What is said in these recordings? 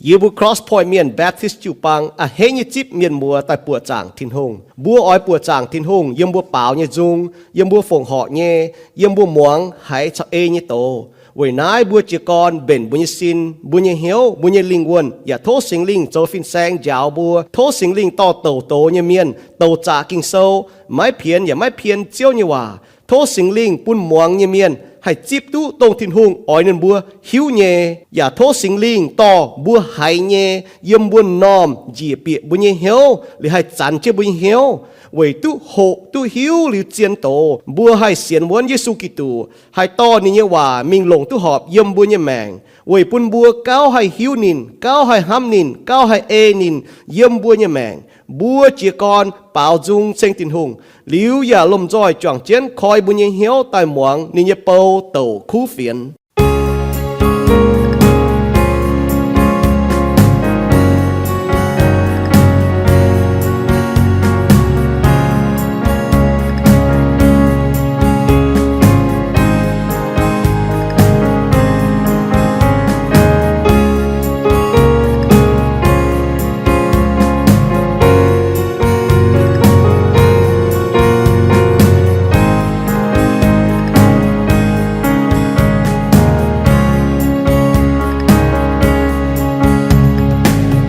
Yie mbuo Cross Point Mienh Baptist jiu-baang a'hneiv nyei zipv mienh muoz daaih buoqc zaangc Tin-Hungh. Mbuo oix buoqc zaangc Tin-Hungh yiem mbuo baaux nyei nzung, yiem mbuo fongc horc nyei, yiem mbuo muangx haiz caux ei nyei doz. Weic naaiv mbuo jiez gorn mbenc mbuo nyei sin, mbuo nyei hnyouv, mbuo nyei lingh wuonh, yaac tov Singx Lingh zoux fin-saeng njaaux mbuo. Tov Singx Lingh dorh douc doz nyei mienh, douc zaqc Ging-Sou, maiv pienx yaac maiv pien Ziouv nyei waac. Tov Singx Lingh bun muangx nyei mienh haih zipv duqv dongh Tin-Hungh oix ninh mbuo hiuv nyei. Yaac tov Singx Lingh dorh mbuo haiz nyei yiem mbuo m'normh njiec bieqc mbuo nyei hnyouv, liuz haih zanx jienv mbuo nyei hnyouv, weic duqv hoqc duqv hiuv liuz zien doz, mbuo haih sienx wuonv Yesu Giduc, haih dorh ninh nyei waac mingh longc duqv horpc yiem mbuo nyei maengc, weic bun mbuo gauh haih hiuv ninh, gauh haih hnamv ninh, gauh haih ei ninh yiem mbuo nyei maengc. Mbuo jiez gorn baaux nzung ceng Tin-Hungh, liuz yaac lomh nzoih juangc jienv koi mbuo nyei hnyouv daaih muangx ninh nyei bou douc kuv fienx.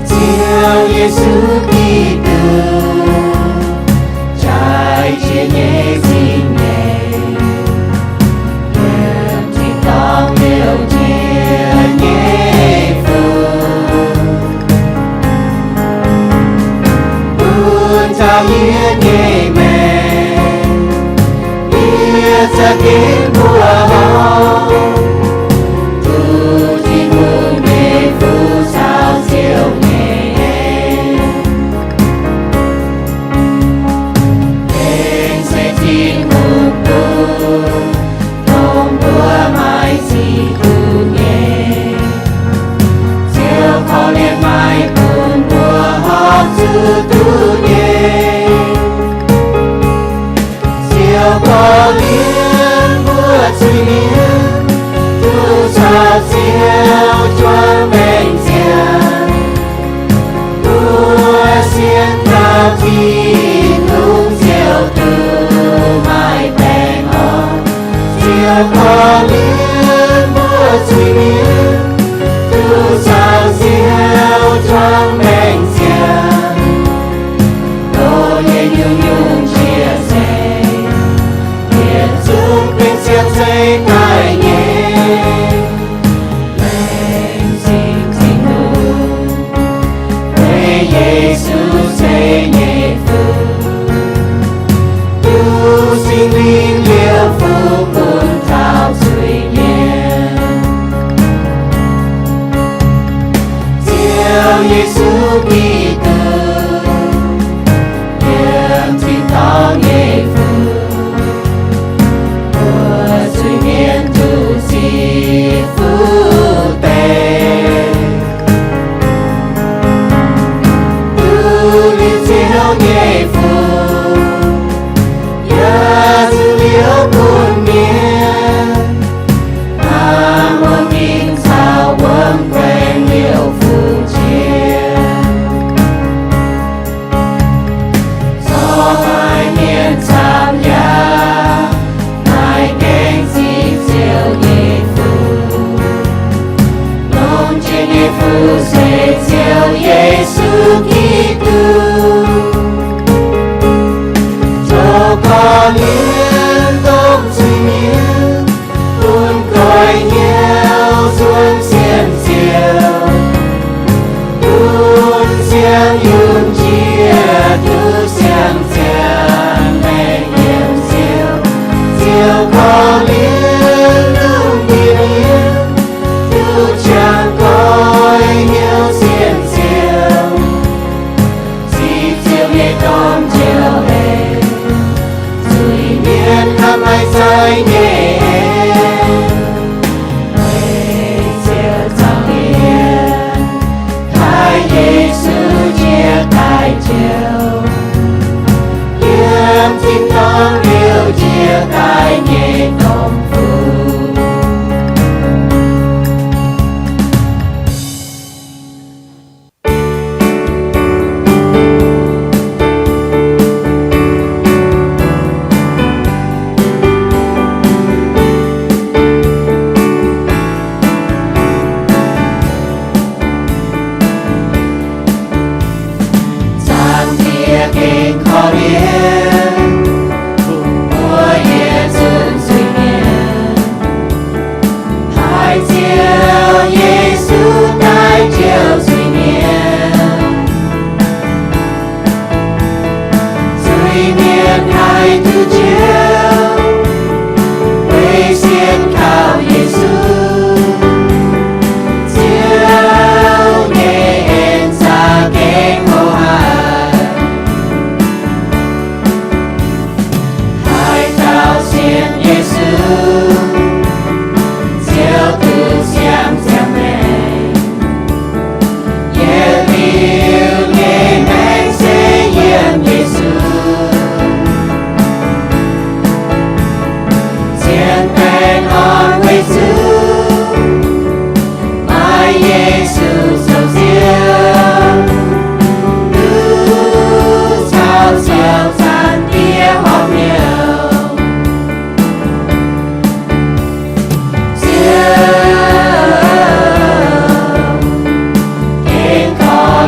Ziouv Yesu Giduc, jaaix jiex nyei zingh nyeic, yiem tin-dorngh liouh jiex nyei fuqv, bun taux yie nyei maengc, yie za'gengh mbuoqc horc, duqv Tin-Hungh nyei fuqv caux Ziouv nyei en.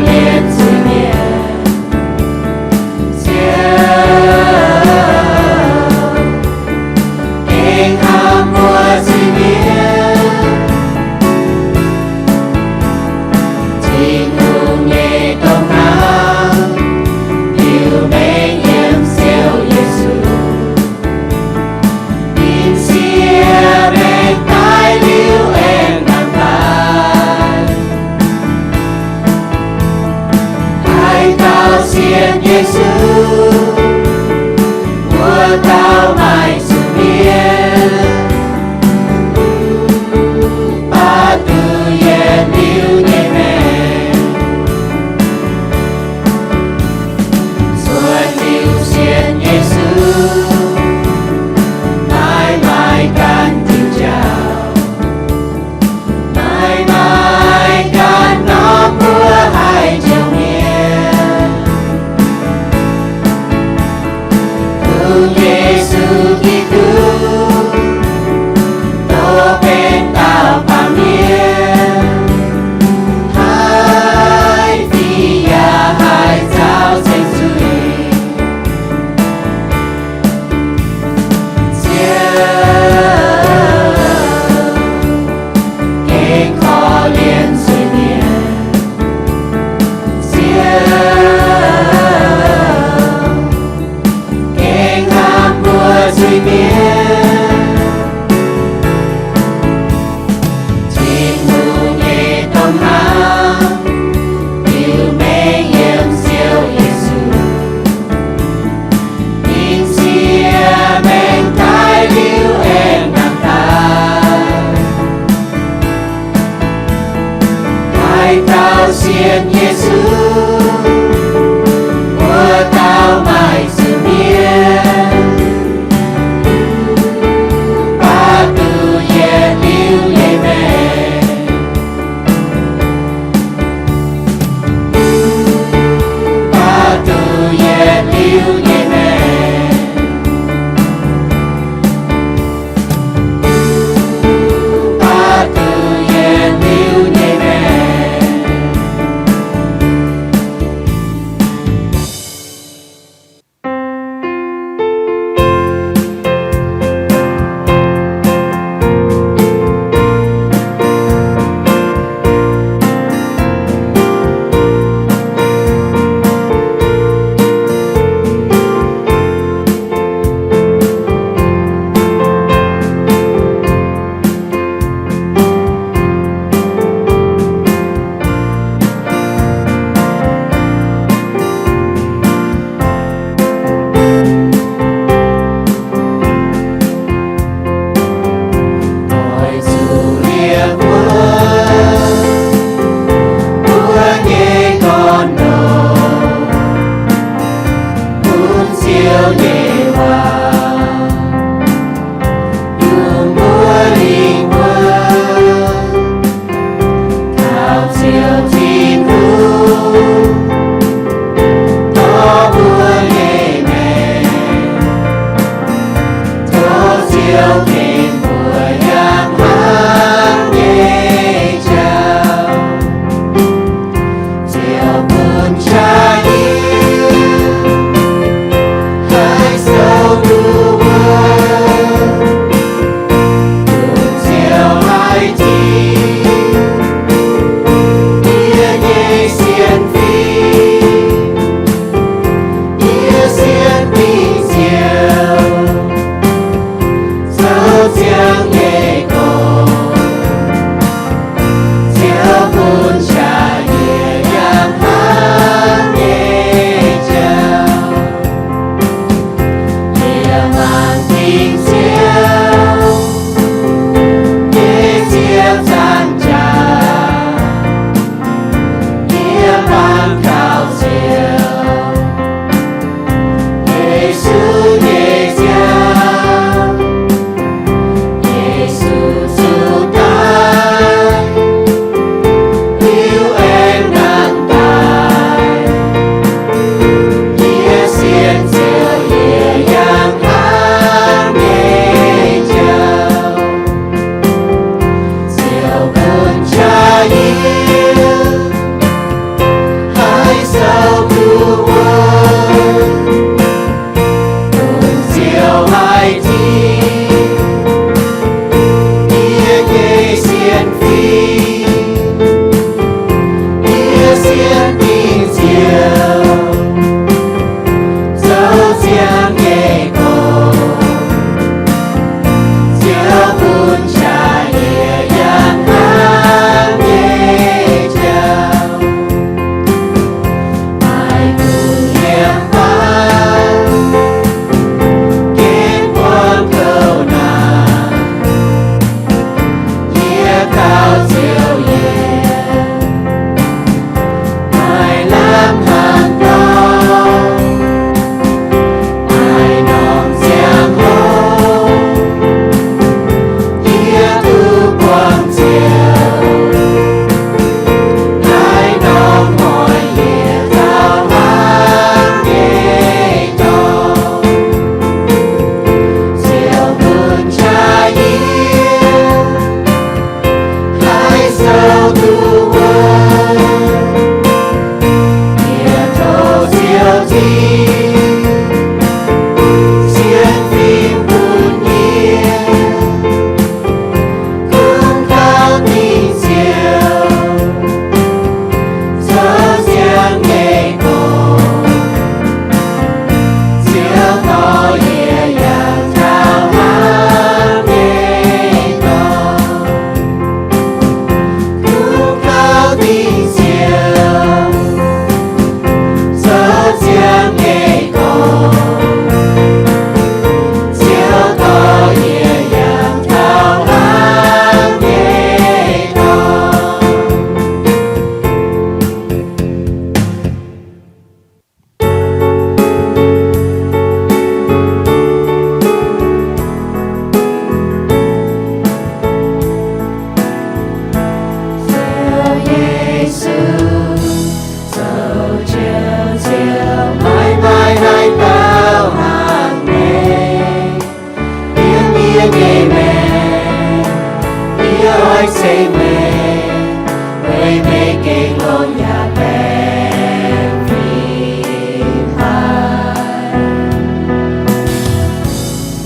liemh zuiz-mienh. Ziouv, gengh hnamv mbuo zuiz-mienh. Tin-Hungh nyei domh hnamv liuz mengh yiem Ziouv Yesu. Ninh siev mengh daaih liuz aengx nangh daaih, haaix dauh sienx Yesu, wuov dauh maaih zuiz-mienh. Mv baac duqv yietc liuz nyei maengc, zuotc liuz sienx Yesu, maaih maaih ganh diuh njaaux, maaih maaih ganh norm mbuo haaix jiex mienh. Kungx Yesu Giduc dov benx dauh baamh mienh, haih fiv yaac haih nzaaux ceng zuiz. Ziouv, gengh korv-lienh zuiz-mienh. Ziouv, gengh hnamv mbuo zuiz-mienh. Tin-Hungh nyei domh hnamv liuz mengh yiem Ziouv Yesu. Ninh siev mengh daaih liuz aengx nangh daaih. Haaix dauh sienx Yesu, wuov dauh maaih zuiz-mienh, mv baac duqv yietc liuz nyei maengc. Mv baac duqv yietc liuz nyei maengc. Mv baac duqv yietc liuz nyei maengc. se meih, weic meih gengh longx yaac baengh fim haic.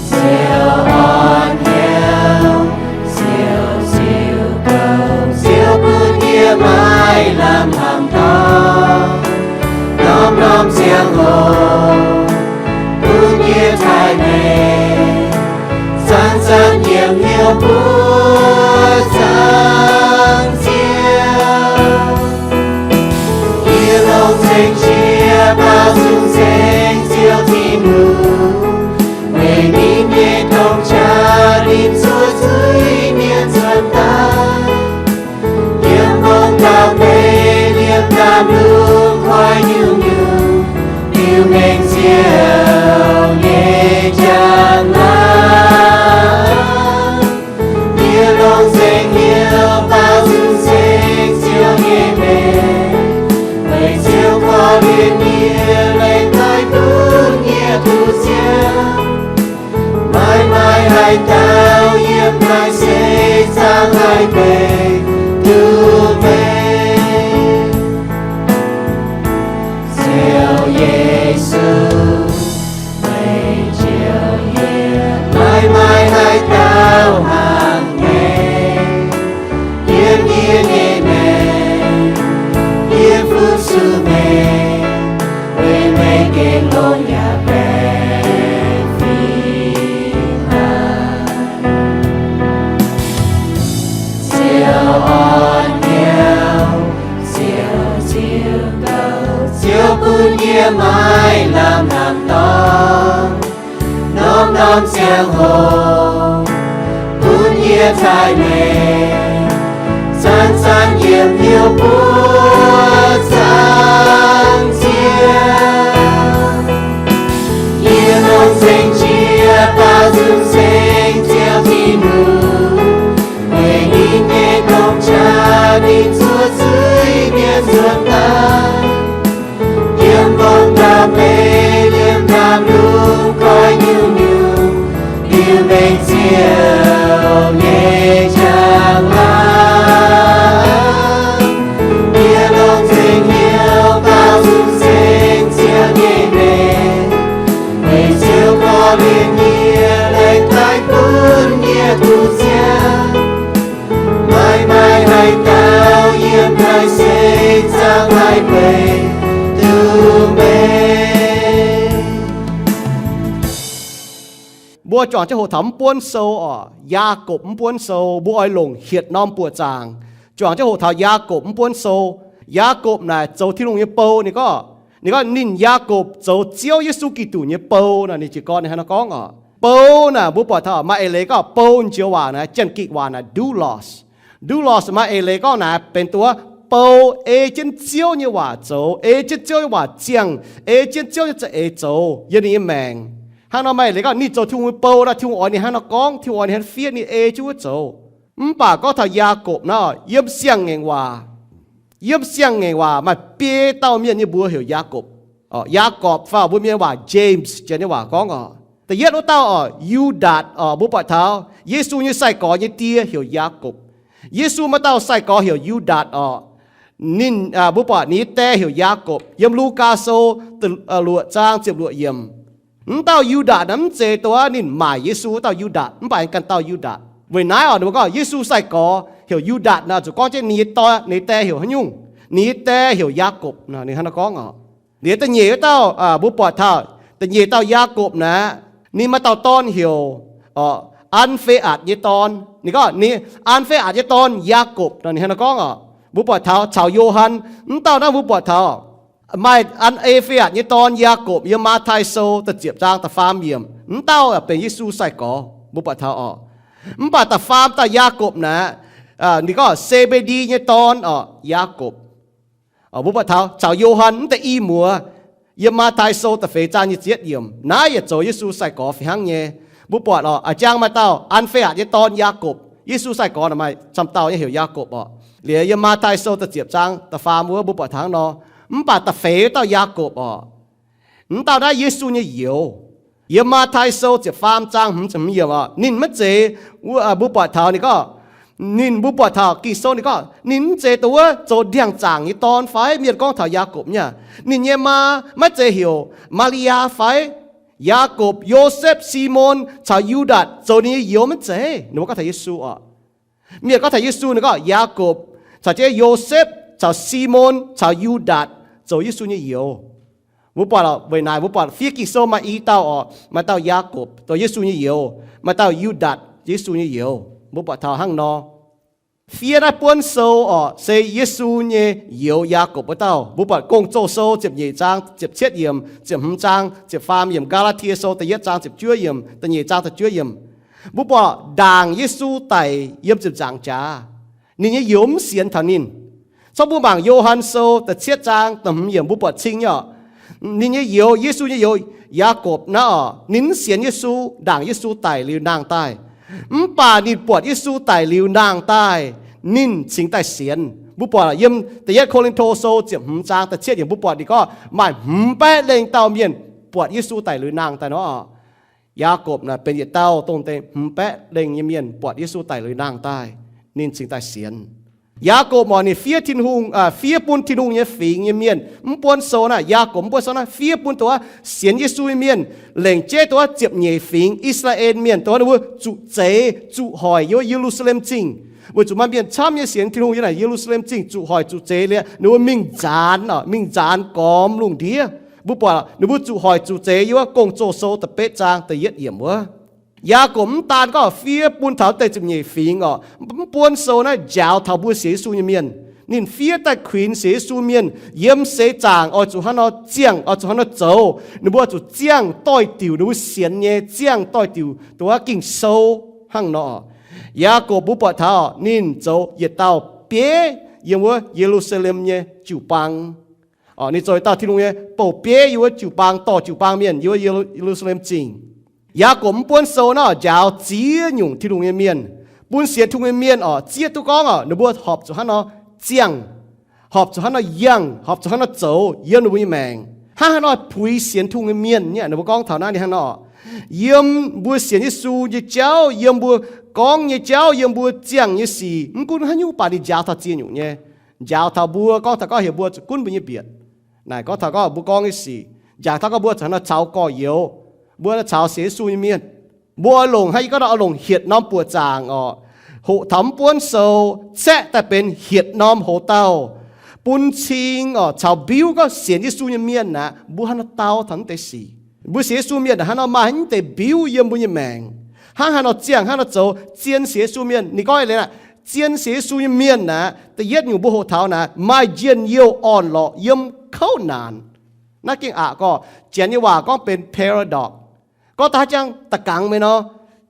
Ziouv orn hnyouv, Ziouv ziux gouv, Ziouv bun yie maaih lamh hnamv dorngx, norm-norm ziangh hoc bun yie taaih meih, zanc-zanc yiem hnyouv buoqc zaangc Ziouv. Yie longx nzengc jiex baaux nzung nzengc Ziouv Tin-Hungh, weic ninh nyei dong qaqv ninh zuov zuiz mienh nzuonx daaih. Yiem mbong ndau-beih, yiem ndaamv lungh koi nyungc-nyungc, biux mengh Ziouv nyei njang-laangc. Yie longx nzengc hnyouv baaux nzung nzengc Ziouv nyei mengh, weic Ziouv korv-lienh yie, leiz daaih gunv yie tungx ziangh. Maaih maaih haaix dauh yiem naaiv seix zaangc haih benx duqv meih, Ziouv Yesu, meih njoux yie. Maaih maaih haaix dauh hangc meih, yiem yie nyei maengc, yie fu-sux meih, weic meih gengh longx yaac baengh fim haic. Ziouv orn hnyouv, Ziouv ziux gouv, Ziouv bun yie maaih lamh hnamv dorngx, norm-norm ziangh hoc bun yie taaih meih, zanc-zanc yiem hnyouv buoqc zaangc Ziouv. Yie longx nzengc jiex baaux nzung nzengc Ziouv Tin-Hungh, weic ninh nyei dong qaqv ninh zuov zuiz mienh nzuonx daaih. Yiem mbong ndau-beih, yiem ndaamv lungh koi nyungc-nyungc, biux mengh Ziouv nyei njang-laangc. Yie longx nzengc hnyouv baaux nzung nzengc Ziouv nyei mengh, weic Ziouv korv-lienh yie, leiz daaih gunv yie tungx ziangh. Maaih maaih haaix dauh yiem naaiv seix zaangc haih benx duqv meih. Mbuo juangc jienv hoqc taux mv buonv sou oc, Yaakopv mv buonv sou, mbuo oix longc hietc norm buoqc zaangc. Juangc jienv hoqc taux Yaakopv mv buonv sou. Yaakopv naaic zoux Tin-Hungh nyei bou. Ninh gorngv, ninh gorngv ninh, Yaakopv, zoux Ziouv Yesu Giduc nyei bou nor. Ninh jiez gorn ninh hnangv nor gorngv oc. Bou naaic mbuo buatc taux maaih eix leiz gorngv bou njoux waac naaic, Janx-Gikc waac naaic doulos. Doulos maaih eix leiz gorngv naaic benx duqv bou ei jienv Ziouv nyei waac zoux, ei jienv Ziouv nyei waac ziangh, ei jienv Ziouv nyei za'eix zoux yiem ninh nyei maengc. Hnangv nor maaih eix leiz gorngv ninh zoux Tin-Hungh nyei bou nor, Tin-Hungh oix ninh hnangv nor gorngv, Tin-Hungh oix ninh hnangv fiev, ninh ei jienv wuov zoux. Mv baac gorngv taux Yaakopv nor, yiem Siang-Ngaengc waac, yiem Siang-Ngaengc waac maaih biei dauh mienh nyei mbuox heuc Yaakopv. Yaakopv fai mbuo mienh waac James, Janx nyei waac gorngv oc. Da'yietv wuov dauh oc, Yu^ndaatc oc. Mbuo buatc taux Yesu nyei sai-gorx nyei die heuc Yaakopv. Yesu maaih dauh sai-gorx heuc Yu^ndaatc oc. Ninh, mbuo buatc ninh nyei die heuc Yaakopv yiem Lugaa Sou luoqc zaang ziepc luoqc yiemc. Mv dauh Yu^ndaatc naaic mv zeiz dongh ninh maaic Yesu wuov dauh Yu^ndaatc, mv baac ganh dauh Yu^ndaatc. Weic naaiv oc, ninh mbuo gorngv Yesu sai-gorx heuc Yu^ndaatc nor, zuqc gorngv jienv ninh nyei die, ninh nyei die heuc haaix nyungc? Ninh nyei die heuc Yaakopv nor, ninh hnangv nor gorngv oc. Liuz da'nyeic wuov dauh, mbuo buatc taux da'nyeic dauh Yaakopv naaic, ninh maaih dauh dorn heuc An^fe^atc nyei dorn. Ninh gorngv ninh, An^fe^atc nyei dorn Yaakopv nor, ninh hnangv nor gorngv oc. Mbuo buatc taux caux Yo^han, mv dauh naaiv mbuo buatc taux maaih An^fe^atc nyei dorn Yaakopv yiem Matv^tai Sou da'ziepc zaang da'faam yiemc. Mv dauh benx Yesu sai-gorx, mbuo buatc taux oc. Mv baac da'faam dauh Yaakopv naaic, ninh gorngv Se^mbe^ndi nyei dorn oc, Yaakopv. Mbuo buatc taux caux Yo^han mv deix i muoz yiem Matv^tai Sou da'feix zaang nyic ziepc yietv yiemc. Naaiv yietc zoux Yesu sai-gorx fih hnangv nyei. Mbuo buatc oc, a'jang maaih dauh An^fe^atc nyei dorn Yaakopv. Yesu sai-gorx naaic maaih camv dauh nyei heuc Yaakopv oc. Liuz yiem Matv^tai Sou da'ziepc zaang da'faam wuov mbuo buatc taux hnangv nor. Mv baac da'feix wuov dauh Yaakopv oc, mv dauh naaiv Yesu nyei youz. Yiem Matv^tai Sou ziepc faam zaang hmz ziepc hmz yiemc oc, ninh maiv zeiz, mbuo buatc taux ninh gorngv, Ninh mbuo buatc taux Ging-Sou ninh gorngv ninh mv zeiz dongh wuov zoux ndiangx-zaangc nyei dorn fai? Mienh gorngv taux Yaakopv nyei, ninh nyei maa maiv zeiz heuc Maa^li^yaa fai? Yaakopv, Yosepv, Simon caux Yu^ndaatc zoux ninh nyei youz maiv zeiz? Ninh mbuo gorngv taux Yesu oc. Mienh gorngv taux Yesu ninh gorngv Yaakopv caux jienv Yosepv caux Simon caux Yu^ndaatc zoux Yesu nyei youz. Mbuo buatc weic naaic mbuo buatc fiev Ging-Sou maaih i dauh oc, maaih dauh Yaakopv dongh Yesu nyei youz, maaih dauh Yu^ndaatc Yesu nyei youz. Mbuo buatc taux hnangv nor. Fiev naaiv buonv sou oc se Yesu nyei youz Yaakopv wuov dauh. Mbuo buatc Gong-Zoh sou ziepc nyeic zaang ziepc cietv yiemc, ziepc hmz zaang ziepc faam yiemc, Gaa^laa^tie sou da'yietv zaang ziepc juov yiemc, da'nyeic zaang da'juov yiemc. Mbuo buatc ndaangc Yesu daic yiem ziepc nzaangc jaax, ninh nyei youz mv sienx taux ninh. Corc mbuo mangc Yo^han sou da'cietv zaang da'hmz yiemc mbuo buatc cing nyei oc. Ninh nyei youz, Yesu nyei youz, Yaakopv naaiv oc, ninh mv sienx Yesu, ndaangc Yesu daic liuz nangh daaih. Mv baac ninh buatc Yesu daic liuz nangh daaih, ninh cingx daaih sienx. Mbuo buatc yiem da'yietv Ko^lin^to sou ziepc hmz zaang da'cietv yiemc mbuo buatc ninh gorngv maaih hmz baeqv lengh dauh mienh buatc Yesu daic liuz nangh daaih nor. Yaakopv naaic benx yietc dauh dongh deix hmz baeqv lengh nyei mienh buatc Yesu daic liuz nangh daaih, ninh cingx daaih sienx. Yaakopv oc, ninh fiev Tin-Hungh, fiev bun Tin-Hungh nyei fingx nyei mienh. Mv buonv sou naaiv, Yaakopv mv buonv sou naaiv fiev bun dongh wuov sienx Yesu nyei mienh, lengc jeiv dongh wuov ziepc nyeic fingx I^saa^laa^en Mienh, dongh wuov ninh mbuo zuqc zeix zuqc hoic yiem Yelusalem Zingh, weic zuqc maaih mienh camv nyei sienx Tin-Hungh yiem naaic Yelusalem Zingh zuqc hoic zuqc zeix liuz, ninh mbuo mingh nzaanx, mingh nzaanx gormx lungh ndiev. Mbuo buatc ninh mbuo zuqc hoic zuqc zeix yiem wuov Gong-Zoh sou da'betv zaang da'yietv yiemc wuov. Yaakopv mv daan gorngv fiev bun taux deix ziepc nyeic fingx oc, mv buonv sou naaiv njaaux taux mbuo sienx Yesu nyei mienh. Ninh fiev daaih kuinx sienx Yesu mienh yiem seix zaangc oix zuqc hnangv nor ziangh, oix zuqc hnangv nor zoux. Ninh mbuo oix zuqc ziangh doix-diuc ninh mbuo sienx nyei, ziangh doix-diuc dongh wuov Ging-Sou hnangv nor. Yaakopv mbuo buatc taux ninh zoux yietc dauh bieiv yiem wuov Yelusalem nyei jiu-baang. Ninh zoux yietc dauh Tin-Hungh nyei bouh bieiv yiem wuov jiu-baang, dorh jiu-baang mienh yiem wuov Yelusalem Zingh. Yaakopv mv buonv sou naaiv njaaux ziex nyungc Tin-Hungh nyei mienh, bun sienx Tin-Hungh nyei mienh oc zieqv duqv gorngv oc, ninh mbuo horpc zuqc hnangv nor ziangh, horpc zuqc hnangv nor yangh, horpc zuqc hnangv nor zoux yiem ninh mbuo nyei maengc. Hnangv haaix nor puix sienx Tin-Hungh nyei mienh nyei, ninh mbuo gorngv taux naaiv ninh hnangv nor. Yiem mbuo sienx Yesu nyei jauv, yiem mbuo gorngv nyei jauv, yiem mbuo ziangh nyei sic, mv gunv haaix nyungc baac ninh njaaux taux ziex nyungc nyei. Njaaux taux mbuo, gorngv taux gorngv heuc mbuo zuqc gunv mbuo nyei mbietc. Naaic gorngv taux gorngv mbuo gorngv nyei sic, njaaux taux gorngv mbuo zuqc hnangv nor caux gorx-youz, mbuo caux sienx Yesu nyei mienh. Mbuo oix longc hnangv yie gorngv nor oix longc hietc norm buoqc zaangc oc, hoqc taux mv buonv sou caeqv daaih benx hietc norm hoc-dauh, bun cing oc caux mbiuv gorngv sienx Yesu nyei mienh aqv, mbuo hnangv nor dau taux mv deix sic. Mbuo sienx Yesu mienh hnangv nor maaih mv deix mbiuv yiem mbuo nyei maengc. Hnangv haaix nor ziangh hnangv nor zoux, zien sienx Yesu mienh. Ninh gorngv eix leiz aqv, zien sienx Yesu nyei mienh aqv, da'yietv nyungc mbuo hoqc taux naaic maaih njien-youh orn-lorqc yiem kouv naanc. Naaiv gengh aqc gorngv, Janx nyei waac gorngv benx paradox. Gorngv da'haav jangv da'gangx meih nor,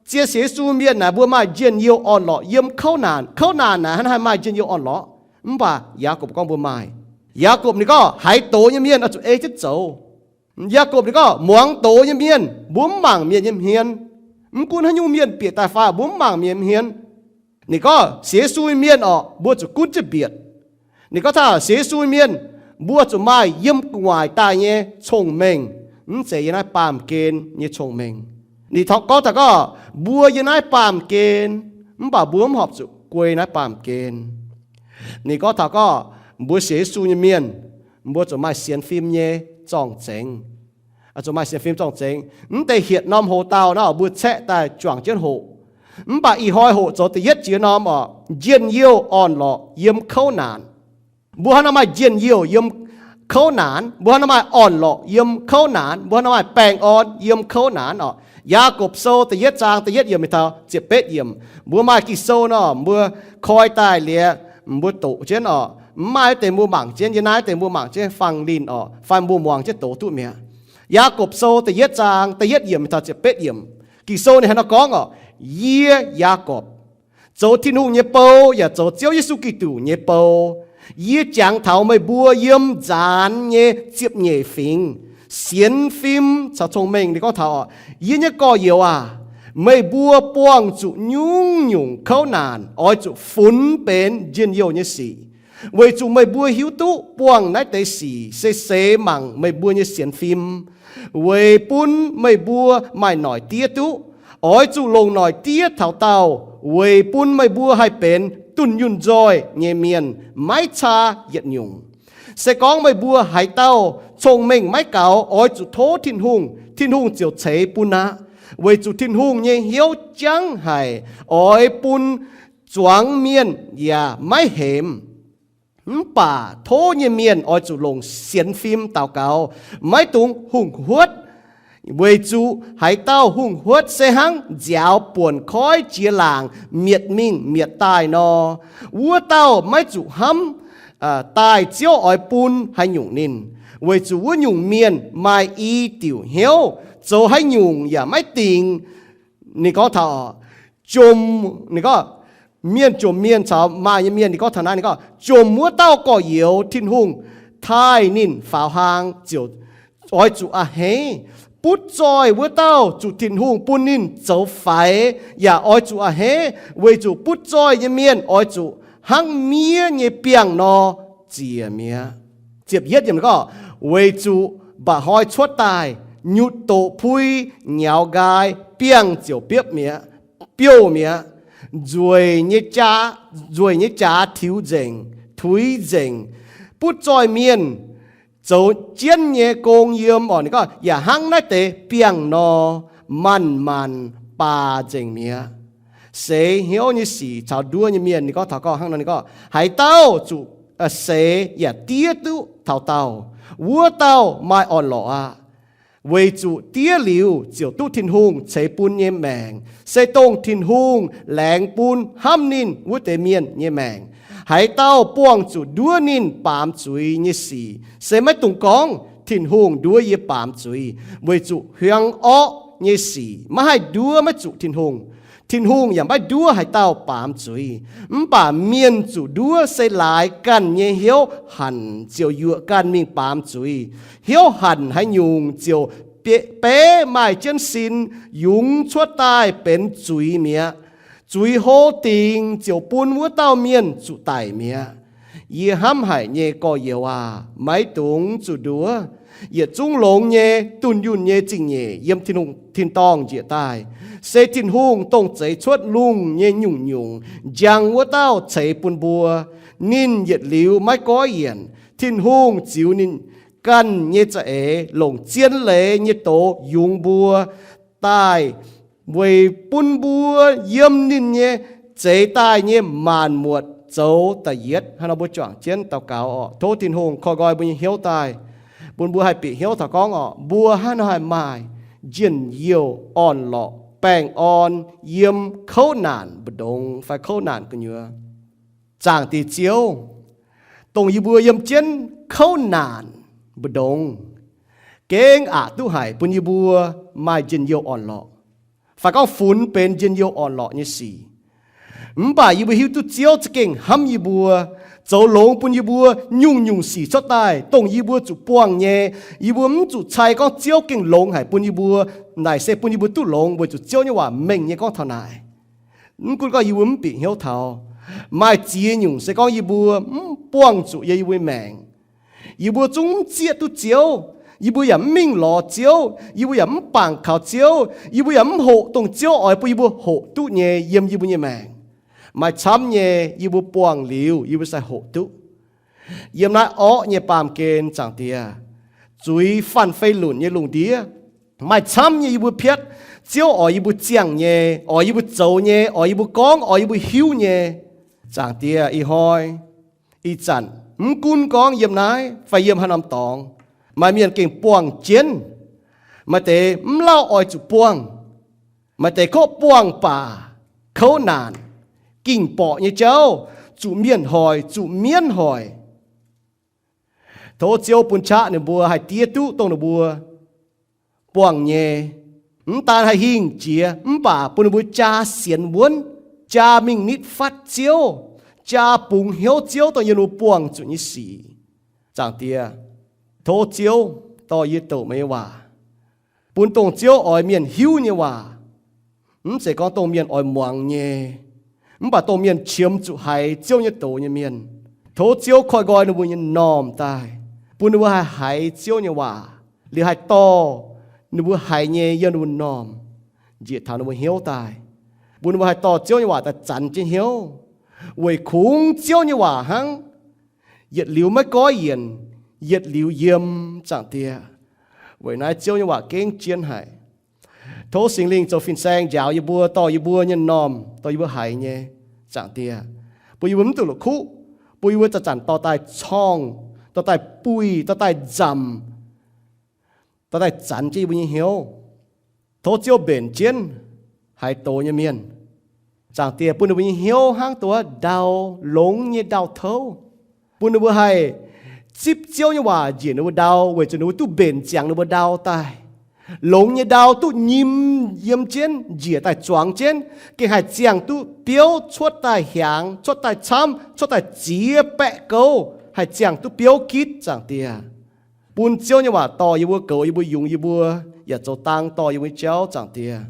zien sienx Yesu mienh naaic mbuo maaih njien-youh orn-lorqc yiem kouv naanc. Kouv naanc naaic hnangv haaix maaih njien-youh orn-lorqc? Mv baac Yaakopv gorngv mbuo maaih. Yaakopv ninh gorngv haiz doz nyei mienh oix zuqc ei jienv zoux. Yaakopv ninh gorngv muangx doz nyei mienh mbuo mv mangc mienh nyei hmien. Mv gunv haaix nyungc mienh bieqc daaih fai mbuo mv mangc mienh nyei hmien. Ninh gorngv sienx Yesu nyei mienh orqc, mbuo zuqc gunv jienv mbietc. Ninh gorngv taux sienx Yesu nyei mienh, mbuo zuqc maaih yiem gu'nguaaic daaih nyei cong-mengh, mv zeiz yiem naaiv baamh gen nyei cong-mengh. Ninh gorngv taux gorngv mbuo yiem naaiv baamh gen, mv baac mbuo mv horpc zuqc guei naaiv baamh gen. Ninh gorngv taux gorngv mbuo sienx Yesu nyei mienh, mbuo zuqc maaih sienx fim nyei zorng-zengx. Zuqc maaih sienx fim zorng-zengx. Mv deix hietc norm hoc-dauh naaiv mbuo caeqv daaih juangc jienv hoqc. Mv baac ih hnoi hoqc zoux da'yietv jiex norm orqc, njien-youh orn-lorqc yiem kouv naanc. Mbuo hnangv nor maaih njien-youh yiem kouv naanc, mbuo hnangv nor maaih orn-lorqc yiem kouv naanc, mbuo hnangv nor maaih baengh orn yiem kouv naanc orqc. Yaakopv Sou da'yietv zaang da'yietv yiemc mingh taux ziepc betv yiemc, mbuo maaih Ging-Sou nor mbuo koi daaih liuz, mbuo doqc jienv orqc. Mv maaih deix mbuo mangc jienv, yie naaiv deix mbuo mangc jienv fangx linh orqc, fai mbuo muangx jienv doz duqv mi'aqv. Yaakopv Sou da'yietv zaang da'yietv yiemc mingh taux ziepc betv yiemc, Ging-Sou ninh hnangv nor gorngv orqc, Yie, Yaakopv, zoux Tin-Hungh nyei bou yaac zoux Ziouv Yesu Giduc nyei bou, yie jangx taux meih mbuo yiem nzaanx nyei ziepc nyeic fingx, sienx fim caux cong-mengh. Ninh gorngv taux orqc, Yie nyei gorx-youz aac, meih mbuo buangh zuqc nyungc-nyungc kouv naanc oix zuqc funx benx njien-youh nyei sic, weic zuqc meih mbuo hiuv duqv buangh naaiv deix sic se seix mangc meih mbuo nyei sienx fim, weic bun meih mbuo maaih noic diev duqv. Oix zuqc longc noic diev taux daauh weic bun meih mbuo haih benx dunh yunh nzoih nyei mienh, maiv caa yietc nyungc. Se gorngv meih mbuo haaix dauh cong-mengh maiv gaux, oix zuqc tov Tin-Hungh, Tin-Hungh ziouc ceix bun aqv. Weic zuqc Tin-Hungh nyei hnyouv jangv haic, oix bun zuangx mienh yaac maiv hemx. Mv baac tov nyei mienh oix zuqc longc sienx fim daux gaux, maiv dungx hungh huotv. Weic zuqc haaix dauh hungh huotv se hnangv nziaaux buonc koiv jiex laangc mietc mingh mietc daaih nor, wuov dauh maiv zuqc hnamv daaih Ziouv oix bun haaix nyungc ninh. Weic zuqc wuov nyungc mienh maaih i diuc hnyouv, zoux haaix nyungc yaac maiv dingc. Ninh gorngv taux jomc, ninh gorngv, mienh jomc mienh caux maaih nyei mienh, ninh gorngv taux naaiv, ninh gorngv, jomc wuov dauh gorx-youz Tin-Hungh taaih ninh faaux hlaang ziouc oix zuqc a'hneiv. Butv zoih wuov dauh zuqc Tin-Hungh bun ninh zoux faix yaac oix zuqc a'hneiv, weic zuqc butv zoih nyei mienh oix zuqc hnangv miev nyei biangh nor ziec mi'aqv. Ziepc yietv yiemc gorngv, weic zuqc mba'hnoi cuotv daaih nyutc doqc pui, nyaux nqaai, biangh ziouc biopv mi'aqv, biouv mi'aqv. Nzueic nyei jaax, nzueic nyei jaax tiux nzengc, tuix nzengc. Butv zoih mienh zoux jienv nyei gong yiem, orqc, ninh gorngv, yaac hnangv naaiv deix biangh nor, maanc-maanc baaz nzengc mi'aqv. Seix hnyouv nyei sic caux nduov nyei mienh, ninh gorngv taux gorngv hnangv nor, ninh gorngv, haaix dauh zuqc seix yaac diev duqv taux daauh, wuov dauh maaih orn-lorqc aqv. Weic zuqc diev liuz ziouc duqv Tin-Hungh ceix bun nyei maengc, se dongh Tin-Hungh laengz bun hnamv ninh wuov deix mienh nyei maengc. Haaix dauh buangh zuqc nduov ninh baamz zuiz nyei sic, se maiv dungx gorngv, Tin-Hungh nduov yie baamz zuiz, weic zuqc hiuang orqv nyei sic maiv haih nduov maiv zuqc Tin-Hungh. Tin-Hungh yaac maiv nduov haaix dauh baamz zuiz. Mv baac mienh zuqc nduov se laaix ganh nyei hnyouv hanc ziouc yuoqc ganh mingh baamz zuiz. Hnyouv hanc haaix nyungc ziouc beiv maaih jienv sin, yungz cuotv daaih benx zuiz mi'aqv. Zuiz hlo dingc ziouc bun wuov dauh mienh zuqc daic mi'aqv. Yie hnamv haic nyei gorx-youz aac, maiv dungx zuqc nduov. Yietc zungv longx nyei, dunh yunh nyei zingh nyeic yiem Tin-Hungh tin-dorngh njiec daaih, se Tin-Hungh dongh zeix cuotv lungh nyei nyungc-nyungc njang wuov dauh ceix bun mbuo. Ninh yietc liuz maiv goiv yienc. Tin-Hungh ziux ninh ganh nyei za'eix longc zien leiz nyei doz yungz mbuo daaih, weic bun mbuo yiem ninh nyei zeix daaih nyei maanc muotc zoux da'yietv. Hnangv nor mbuo juangc jienv daux gaux orqc. Tov Tin-Hungh koi nqoi mbuo nyei hnyouv daaih, bun mbuo haih bieqc hnyouv taux gorngv orqc, mbuo hnangv haaix maaih njien-youh orn-lorqc baengh orn yiem kouv naanc mbu'ndongx fai kouv naanc gu'nyuoz. Zaangc Diex Ziouv, dongh yie mbuo yiem jienv kouv naanc mbu'ndongx, gengh aqc duqv haic bun yie mbuo maaih njien-youh orn-lorqc, fai gorngv funx benx njien-youh orn-lorqc nyei sic. Mv baac yie mbuo hiuv duqv Ziouv za'gengh hnamv yie mbuo, zoux longx bun yie mbuo nyungc-nyungc sic cuotv daaih dongh yie mbuo zuqc buangh nyei. Yie mbuo mv zuqc cai gorngv Ziouv gengh longx haic bun yie mbuo. Naaic se bun yie mbuo duqv longx weic zuqc Ziouv nyei waac mengh nyei gorngv taux naaic. Mv gunv gorngv yie mbuo mv bieqc hnyouv taux, maaih ziex nyungc se gorngv yie mbuo mv buangh zuqc yie mbuo nyei maengc. Yie mbuo zungv mv zieqv duqv Ziouv. Yie mbuo yaac mv mingh lorz Ziouv. Yie mbuo yaac mv bangc kaux Ziouv. Yie mbuo yaac mv hoqc dongh Ziouv oix bun yie mbuo hoqc duqv nyei yiem yie mbuo nyei maengc. Maaih camv nyei yie mbuo buangh liuz yie mbuo sai hoqc duqv. Yiem naaiv orqv nyei baamh gen, Zaangc Diex, zuiz faanh fei lunc nyei lungh ndiev, maaih camv nyei yie mbuo piatv Ziouv oix yie mbuo ziangh nyei, oix yie mbuo zoux nyei, oix yie mbuo gorngv, oix yie mbuo hiuv nyei. Zaangc Diex, ih hnoi, ih zanc, mv gunv gorngv yiem naaiv fai yiem haaix norm dorngx, maaih mienh gengh buangh jienv. Maaih deix mv lauh oix zuqc buangh. Maaih deix kov buangh baac kouv naanc, ging-borqc nyei jauv, zuqc mienh hoic, zuqc mienv hoic. Tov Ziouv bun qaqv ninh mbuo haih diev duqv dongh ninh mbuo buangh nyei. Mv daan haih hingh jiex mv baac bun ninh mbuo jaa sienx wuonv, jaa mingh nitv fatv Ziouv, jaa bungx hnyouv Ziouv dongh yiem ninh mbuo buangh zuqc nyei sic. Zaangc Diex, tov Ziouv dorh yie doqc meih nyei waac, bun dongh Ziouv oix mienh hiuv nyei waac. Mv zeiz gorngv dongh mienh oix muangx nyei, mv baac dongh mienh qiemx zuqc haiz Ziouv nyei doz nyei mienh. Tov Ziouv koiv-nqoi ninh mbuo nyei m'normh daaih, bun ninh mbuo haih haiz Ziouv nyei waac, liuz haih dorh ninh mbuo haiz nyei yiem ninh mbuo m'normh, njiec taux ninh mbuo hnyouv daaih. Bun ninh mbuo haih dorh Ziouv nyei waac daaih zanx jienv hnyouv, weic kungx Ziouv nyei waac hnangv, yietc liuz maiv goiv yienc, yietc liuz yiem, Zaangc Diex. Weic naaiv Ziouv nyei waac gengh jien haic. Tov Singx Lingh zoux fin-saeng njaaux yie mbuo, dorh yie mbuo nyei m'normh, dorh yie mbuo haiz nyei, Zaangc Diex, bun yie mbuo mv duqv la'kuqv, bun yie mbuo zanc-zanc dorh daaih corngh, dorh daaih buih, dorh daaih nzamc, dorh daaih zanx jienv yie mbuo nyei hnyouv. Tov Ziouv mbenc jienv haaix doz nyei mienh, Zaangc Diex, bun ninh mbuo nyei hnyouv hnangv duqv ndau, longx nyei ndau-touv, bun ninh mbuo haih zipv Ziouv nyei waac njiec ninh mbuo ndau, weic zuqc ninh mbuo duqv mbenc ziangx ninh mbuo ndau daaih. Longx nyei ndau duqv nyim yiem jienv, njiec daaih zuangx jienv, gengh haih ziangh duqv biouv cuotv daaih hiaangx, cuotv daaih camv, cuotv daaih ziex baeqv gouv, haih ziangh duqv biouv gitv, Zaangc Diex. Bun Ziouv nyei waac dorh yie mbuo, goux yie mbuo, yungz yie mbuo, yaac zoux dang dorh yie mbuo nyei jauv, Zaangc Diex.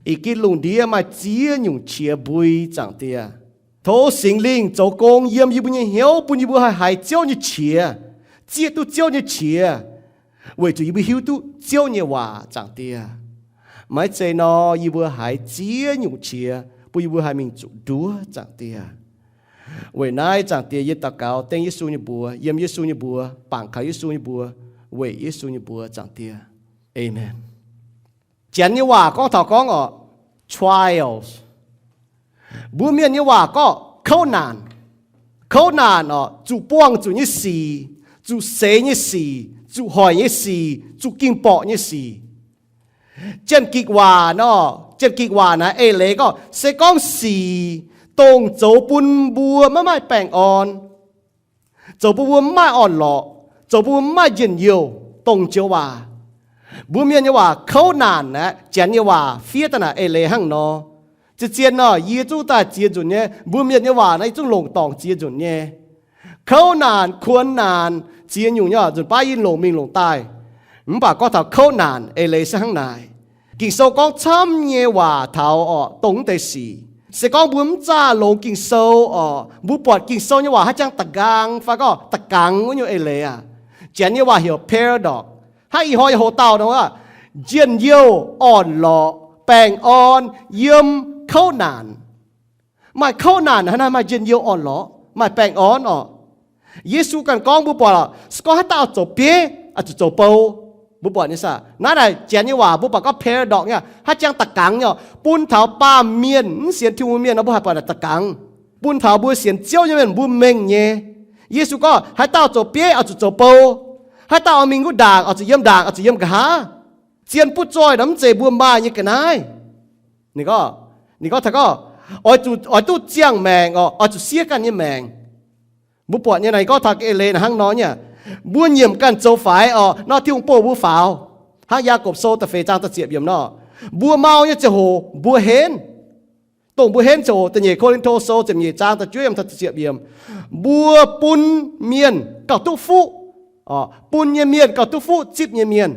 Ih gitv lungh ndiev maaih ziex nyungc qiex mbui, Zaangc Diex. Tov Singx Lingh zoux gong yiem yie mbuo nyei hnyouv, bun yie mbuo haih haiz Ziouv nyei qiex, zieqv duqv Ziouv nyei qiex, weic zuqc yie mbuo hiuv duqv Ziouv nyei waac, Zaangc Diex. Maiv zeiz nor, yie mbuo haiz ziex nyungc qiex bun yie mbuo haih mingh zuqc nduov, Zaangc Diex. Weic naaiv, Zaangc Diex, yie daux gaux dengv Yesu nyei mbuox, yiem Yesu nyei mbuox, bangc kaux Yesu nyei mbuox, weic Yesu nyei mbuox, Zaangc Diex. Aamen. Janx nyei waac gorngv taux gorngv oc, trials. Mbuo Mienh nyei waac gorngv kouv naanc. Kouv naanc oc, zuqc buangh zuqc nyei sic, zuqc seix nyei sic, zuqc hoic nyei sic, zuqc ging borqc nyei sic. Janx-Gikc waac nor, Janx-Gikc waac naaiv eix leiz gorngv, se gorngv sic dongh zoux bun mbuo maiv maaih baengh orn, zoux bun mbuo mv maaih orn-lorqc, zoux bun mbuo mv maaih njien-youh, dongh joux waac. Mbuo Mienh nyei waac kouv naanc aqv. Janx nyei waac fiev daaih naaic eix leiz hnangv nor. Zien-zien nor, yie zungv daaih ziex nzunc nyei. Mbuo Mienh nyei waac naaiv yie zungv longc dorngc ziex nzunc nyei. Kouv naanc, kuonx naanc, ziex nyungc nyei oc, nzunc baav yie longc mingh longc daaih. Mv baac gorngv taux kouv naanc eix leiz se hnangv naaic. Ging-Sou gorngv camv nyei waac taux oc, dongh mv deix sic. Se gorngv mbuo mv zaah longx Ging-Sou oc, mbuo buatc Ging-Sou nyei waac haaix jangx da'nqaang fai gorngv da'gangx wuov nyungc eix leiz aac, Janx nyei waac heuc paradox. Hnangv ih hnoi yie hoc dauh nor aqv, njien-youh, orn-lorqc, baengh orn, yiem, kouv naanc. Maaih kouv naanc hnangv naaiv maaih njien-youh, orn-lorqc, maaih baengh orn oc. Yesu ganh gorngv mbuo buatc oc, se gorngv haaix dauh zoux bieiv oix zuqc zoux bou. Mbuo buatc nyei saah? Naaiv naaic Janx nyei waac mbuo buatc gorngv paradox nyei, haaix jangx da'gangx nyei oc, bun taux baamh mienh mv sienx Tin-Hungh mienh nor mbuo haih buatc naaic da'gangx. Bun taux mbuo sienx Ziouv nyei mienh mbuo mengh nyei. Yesu gorngv haaix dauh zoux bieiv oix zuqc zoux bou, haaix dauh oix mingh wuov ndaangc oix zuqc yiem ndaangc, oix zuqc yiem nqa'haav. Zien butv zoih nor mv zeiz mbuo maaih nyei ga'naaiv. Ninh gorngv, ninh gorngv taux gorngv, oix zuqc, oix duqv ziangh maengc oc, oix zuqc siev ganh nyei maengc. Mbuo buatc nyei naaic, ninh gorngv taux eix leiz naaic hnangv nor nyei, mbuo nyiemc ganh zoux faix oc, nor Tin-Hungh bouh mbuo faaux. Hnangv Yaagorpc Sou da'feix zaang da'ziepc yiemc nor, mbuo mau nyei ziangh hoc mbuo henv. Dongh mbuo henv ziangh hoc, da'nyeic Ko^lin^to Sou ziepc nyeic zaang da'juov yiemc taux da'ziepc yiemc, mbuo bun mienh gauh duqv fuqv. Bun nyei mienh gauh duqv fuqv zipv nyei mienh.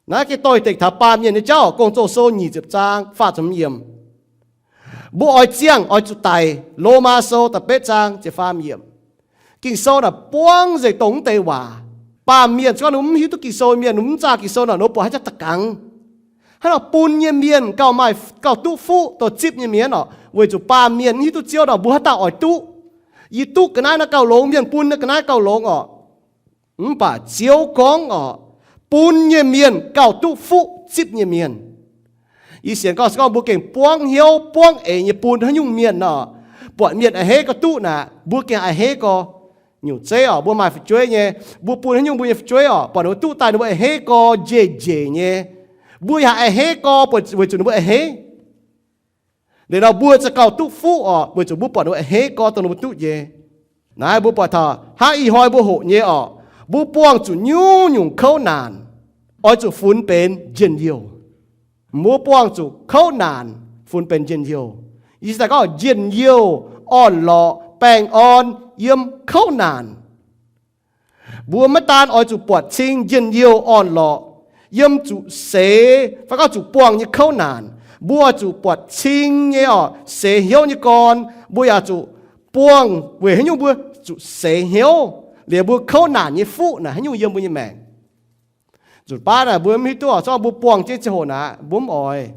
Naaiv gengh doix-dekc taux baamh mienh nyei jauv, Gong-Zoh Sou nyic ziepc zaang faah ziepc hmz yiemc. Mbuo oix ziangh oix zuqc daic, Lomaa Sou da'betv zaang ziepc faam yiemc. Ging-Sou naaic buangv nzengc dongh mv deix waac. Baamh mienh se gorngv ninh mv hiuv duqv Ging-Sou mienh, ninh mv zaah Ging-Sou naaic, ninh mbuo buatc haaix jangx da'gangx. Hnangv nor bun nyei mienh gauh maaih, gauh duqv fuqv dongh zipv nyei mienh oc, weic zuqc baamh mienh mv hiuv duqv Ziouv nor mbuo haaix dauh oix duqv. Yie duqv ga'naaiv naaiv gauh longx, mienh bun naaiv ga'naaiv gauh longx oc. Mv baac Ziouv gorngv oc, bun nyei mienh gauh duqv fuqv zipv nyei mienh. Yie sienx gorngv se gorngv mbuo gengh buangv hnyouv buangv eix nyei bun haaix nyungc mienh nor, buatc mienh a'hneiv gorx duqv naaic, mbuo gengh a'hneiv gorx. Nyungc zeiv oc, mbuo maaih fu'jueiv nyei, mbuo bun haaix nyungc mbuo nyei fu'jueiv oc, buatc ninh mbuo duqv daaih ninh mbuo a'hneiv gorx njeic-njeic nyei. Mbuo yaac a'hneiv gorx weic zuqc ninh mbuo a'hneiv. Liuz nor mbuo za'gengh gauh duqv fuqv oc, weic zuqc mbuo buatc ninh mbuo a'hneiv gorx dongh ninh mbuo duqv nyei. Naaiv mbuo buatc taux hnangv ih hnoi mbuo hoqc nyei oc, mbuo buangh zuqc nyungc-nyungc kouv naanc, oix zuqc funx benx njien-youh. Mbuo buangh zuqc kouv naanc funx benx njien-youh. Yie se daaih gorngv njien-youh, orn-lorqc, baengh orn yiem kouv naanc. Mbuo maiv daan oix zuqc buatc cing njien-youh orn-lorqc, yiem zuqc seix fai gorngv zuqc buangh nyei kouv naanc. Mbuo oix zuqc buatc cing nyei oc, seix hnyouv nyei gorn. Mbuo yaac zuqc buangh weic haaix nyungc mbuo zuqc seix hnyouv, liuz mbuo kouv naanc nyei fuqv naaic haaix nyungc yiem mbuo nyei maengc. Nzunc baav naaic mbuo mv hiuv duqv oc, se gorngv mbuo buangh jienv ziangh hoc naaic mbuo mv oix.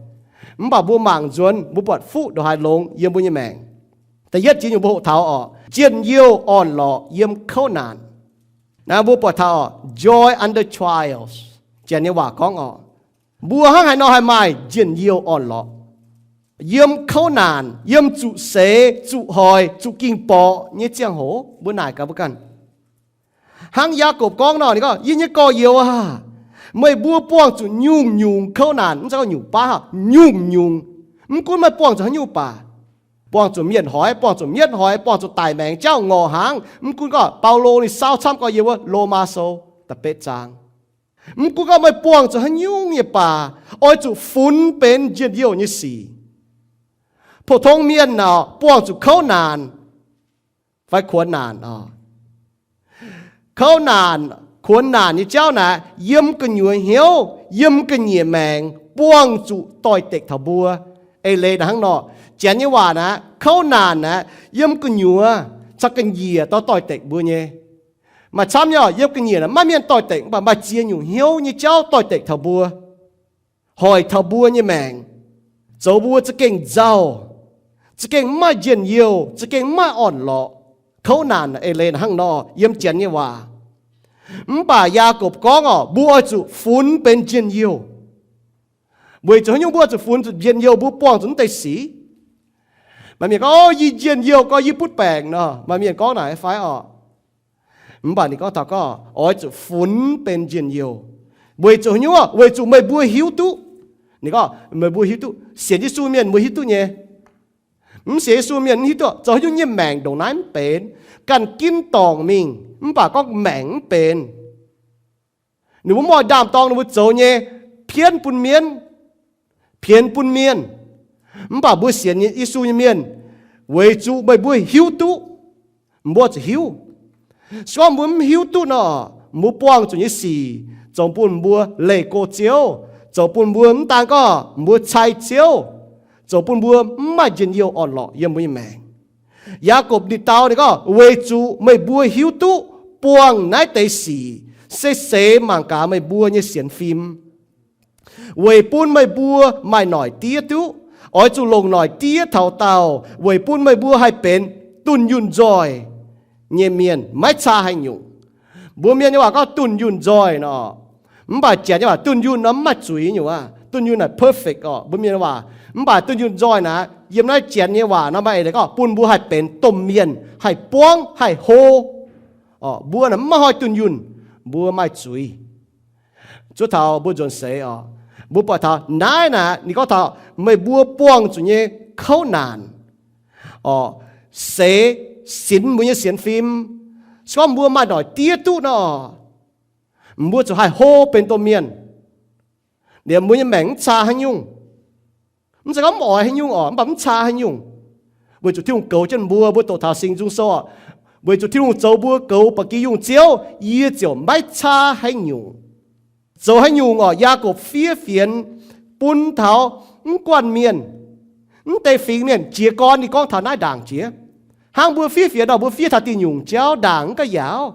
Mv baac mbuo mangc nzuonx, mbuo buatc fuqv ndongc haaix longx yiem mbuo nyei maengc. Da'yietv jiex nyungc mbuo hoqc taux oc, njien-youh orn-lorqc yiem kouv naanc. Naaiv mbuo buatc taux oc, joy under trials. Janx nyei waac gorngv oc, mbuo hnangv haaix nor haih maaih njien-youh orn-lorqc yiem kouv naanc, yiem zuqc seix, zuqc hoic, zuqc ging-borqc nyei ziangh hoc? Mbuo naaic gaax mbuo ganh. Hnangv Yaakopv gorngv nor, ninh gorngv, Yie nyei gorx-youz aah! Meih mbuo buangh zuqc nyungc-nyungc kouv naanc, mv zeiz gorngv nyungc baav, nyungc-nyungc. Mv gunv meih buangh zuqc haaix nyungc baac, buangh zuqc mienh hoic, buangh zuqc mietv hoic, buangh zuqc daic maengx, jauv ngorc hnaangx, mv gunv gorngv Baulo ninh saau camv gorx-youz wuov, Lomaa Sou da'betv zaang. Mv gunv gorngv meih buangh zuqc haaix nyungc nyei baac, oix zuqc funx benx njien-youh nyei sic. Pou-tong mienh naaic buangh zuqc kouv naanc fai kuonx naanc oc. Kouv naanc, kuonx naanc nyei jauv naaic, yiem gu'nyuoz hnyouv, yiem ga'nyiec maengc buangh zuqc doix-dekc taux mbuo. Eix leiz naaic hnangv nor, Janx nyei waac naaic, kouv naanc naaic, yiem gu'nyuoz caux ga'nyiec dorh doix-dekc mbuo nyei. Maaih camv nyei, yiem ga'nyiec naaic maiv mienh doix-dekc, mv baac maaih ziex nyungc hnyouv nyei jauv doix-dekc taux mbuo, hoic taux mbuo nyei maengc, zoux mbuo za'gengh nzauh, za'gengh mv maaih njien-youh, za'gengh mv maaih orn-lorqc. Kouv naanc eix leiz naaic hnangv nor yiem Janx nyei waac. Mv baac Yaakopv gorngv oc, mbuo oix zuqc funx benx njien-youh. Weic zuqc haaix nyungc mbuo oix zuqc funx zuqc njien-youh? Mbuo buangh zuqc mv deix sic. Maaih mienh gorngv, Yie njien-youh gorngv yie butv baengc nor. Maaih mienh gorngv naaic fai oc? Mv baac ninh gorngv taux gorngv oix zuqc funx benx njien-youh. Weic zuqc haaix nyungc? Weic zuqc meih mbuo hiuv duqv. Ninh gorngv meih mbuo hiuv duqv. Sienx Yesu mienh mbuo hiuv duqv nyei. Mv sienx Yesu mienh mv hiuv duqv zoux haaix nyungc nyei maengc ndongc naaiv mv benx. Ganh ginv dorngc mingh mv baac gorngv maengc mv benx. Ninh mbuo mv oix ndaam-dorng ninh mbuo zoux nyei, pienv bun mienv, pienx bun mienh. Mv baac mbuo sienx Yesu nyei mienh, weic zuqc meih mbuo hiuv duqv, mbuo zuqc hiuv. Se gorngv mbuo mv hiuv duqv nor, mbuo buangh zuqc nyei sic zoux bun mbuo leih go Ziouv, zoux bun mbuo mv daan gorngv mbuo cai Ziouv, zoux bun mbuo mv maaih njien-youh orn-lorqc yiem mbuo nyei maengc. Yaakopv ninh dau ninh gorngv, weic zuqc meih mbuo hiuv duqv buangh naaiv deix sic se seix mangc gaax meih mbuo nyei sienx fim, weic bun meih mbuo maaih noic diev duqv. Oix zuqc longc noic diev taux daauh weic bun meih mbuo haih benx dunh yunh nzoih nyei mienh, maiv caa haaix nyungc. Mbuo mienh nyei waac gorngv dunh yunh nzoih nor, mv baac Janx nyei waac dunh yunh nor mv maaih zuiz nyungc aqv. Dunh yunh naaic perfect oc, mbuo mienh nyei waac. Mv baac dunh yunh nzoih naaic, yiem naaiv Janx nyei waac nor maaih eix leiz gorngv bun mbuo haih benx domh mienh, haih buangv, haih hlo. Mbuo naaic mv maaih hnoi dunh yunh, mbuo maaih zuiz. Zuov taux mbuo nzuonx seix oc, mbuo buatc taux naaiv naaic ninh gorngv taux meih mbuo buangh zuqc nyei kouv naanc, oc, seix sinx mbuo nyei sienx fim. Se gorngv mbuo maaih noic diev duqv nor, mbuo zuqc haih hlo benx domh mienh. Liemh mbuo nyei maengc mv caa haaix nyungc. Mv zeiz gorngv mv oix haaix nyungc oc, mv baac mv caa haaix nyungc. Weic zuqc Tin-Hungh goux jienv mbuo, mbuo doqc taux Singx Nzung Sou oc, weic zuqc Tin-Hungh zoux mbuo goux ba'gi yungh Ziouv, yie ziouc maiv caa haaix nyungc. Zoux haaix nyungc oc, Yaakopv fiev fienx bun taux mv guanh mienh, mv deix fingx mienh. Jiez gorn ninh gorngv taux naaiv ndaangc jiex. Hnangv mbuo fiev fienx nor, mbuo fiev taux diuh nyungc jauv ndaangc mv ga'yaauv.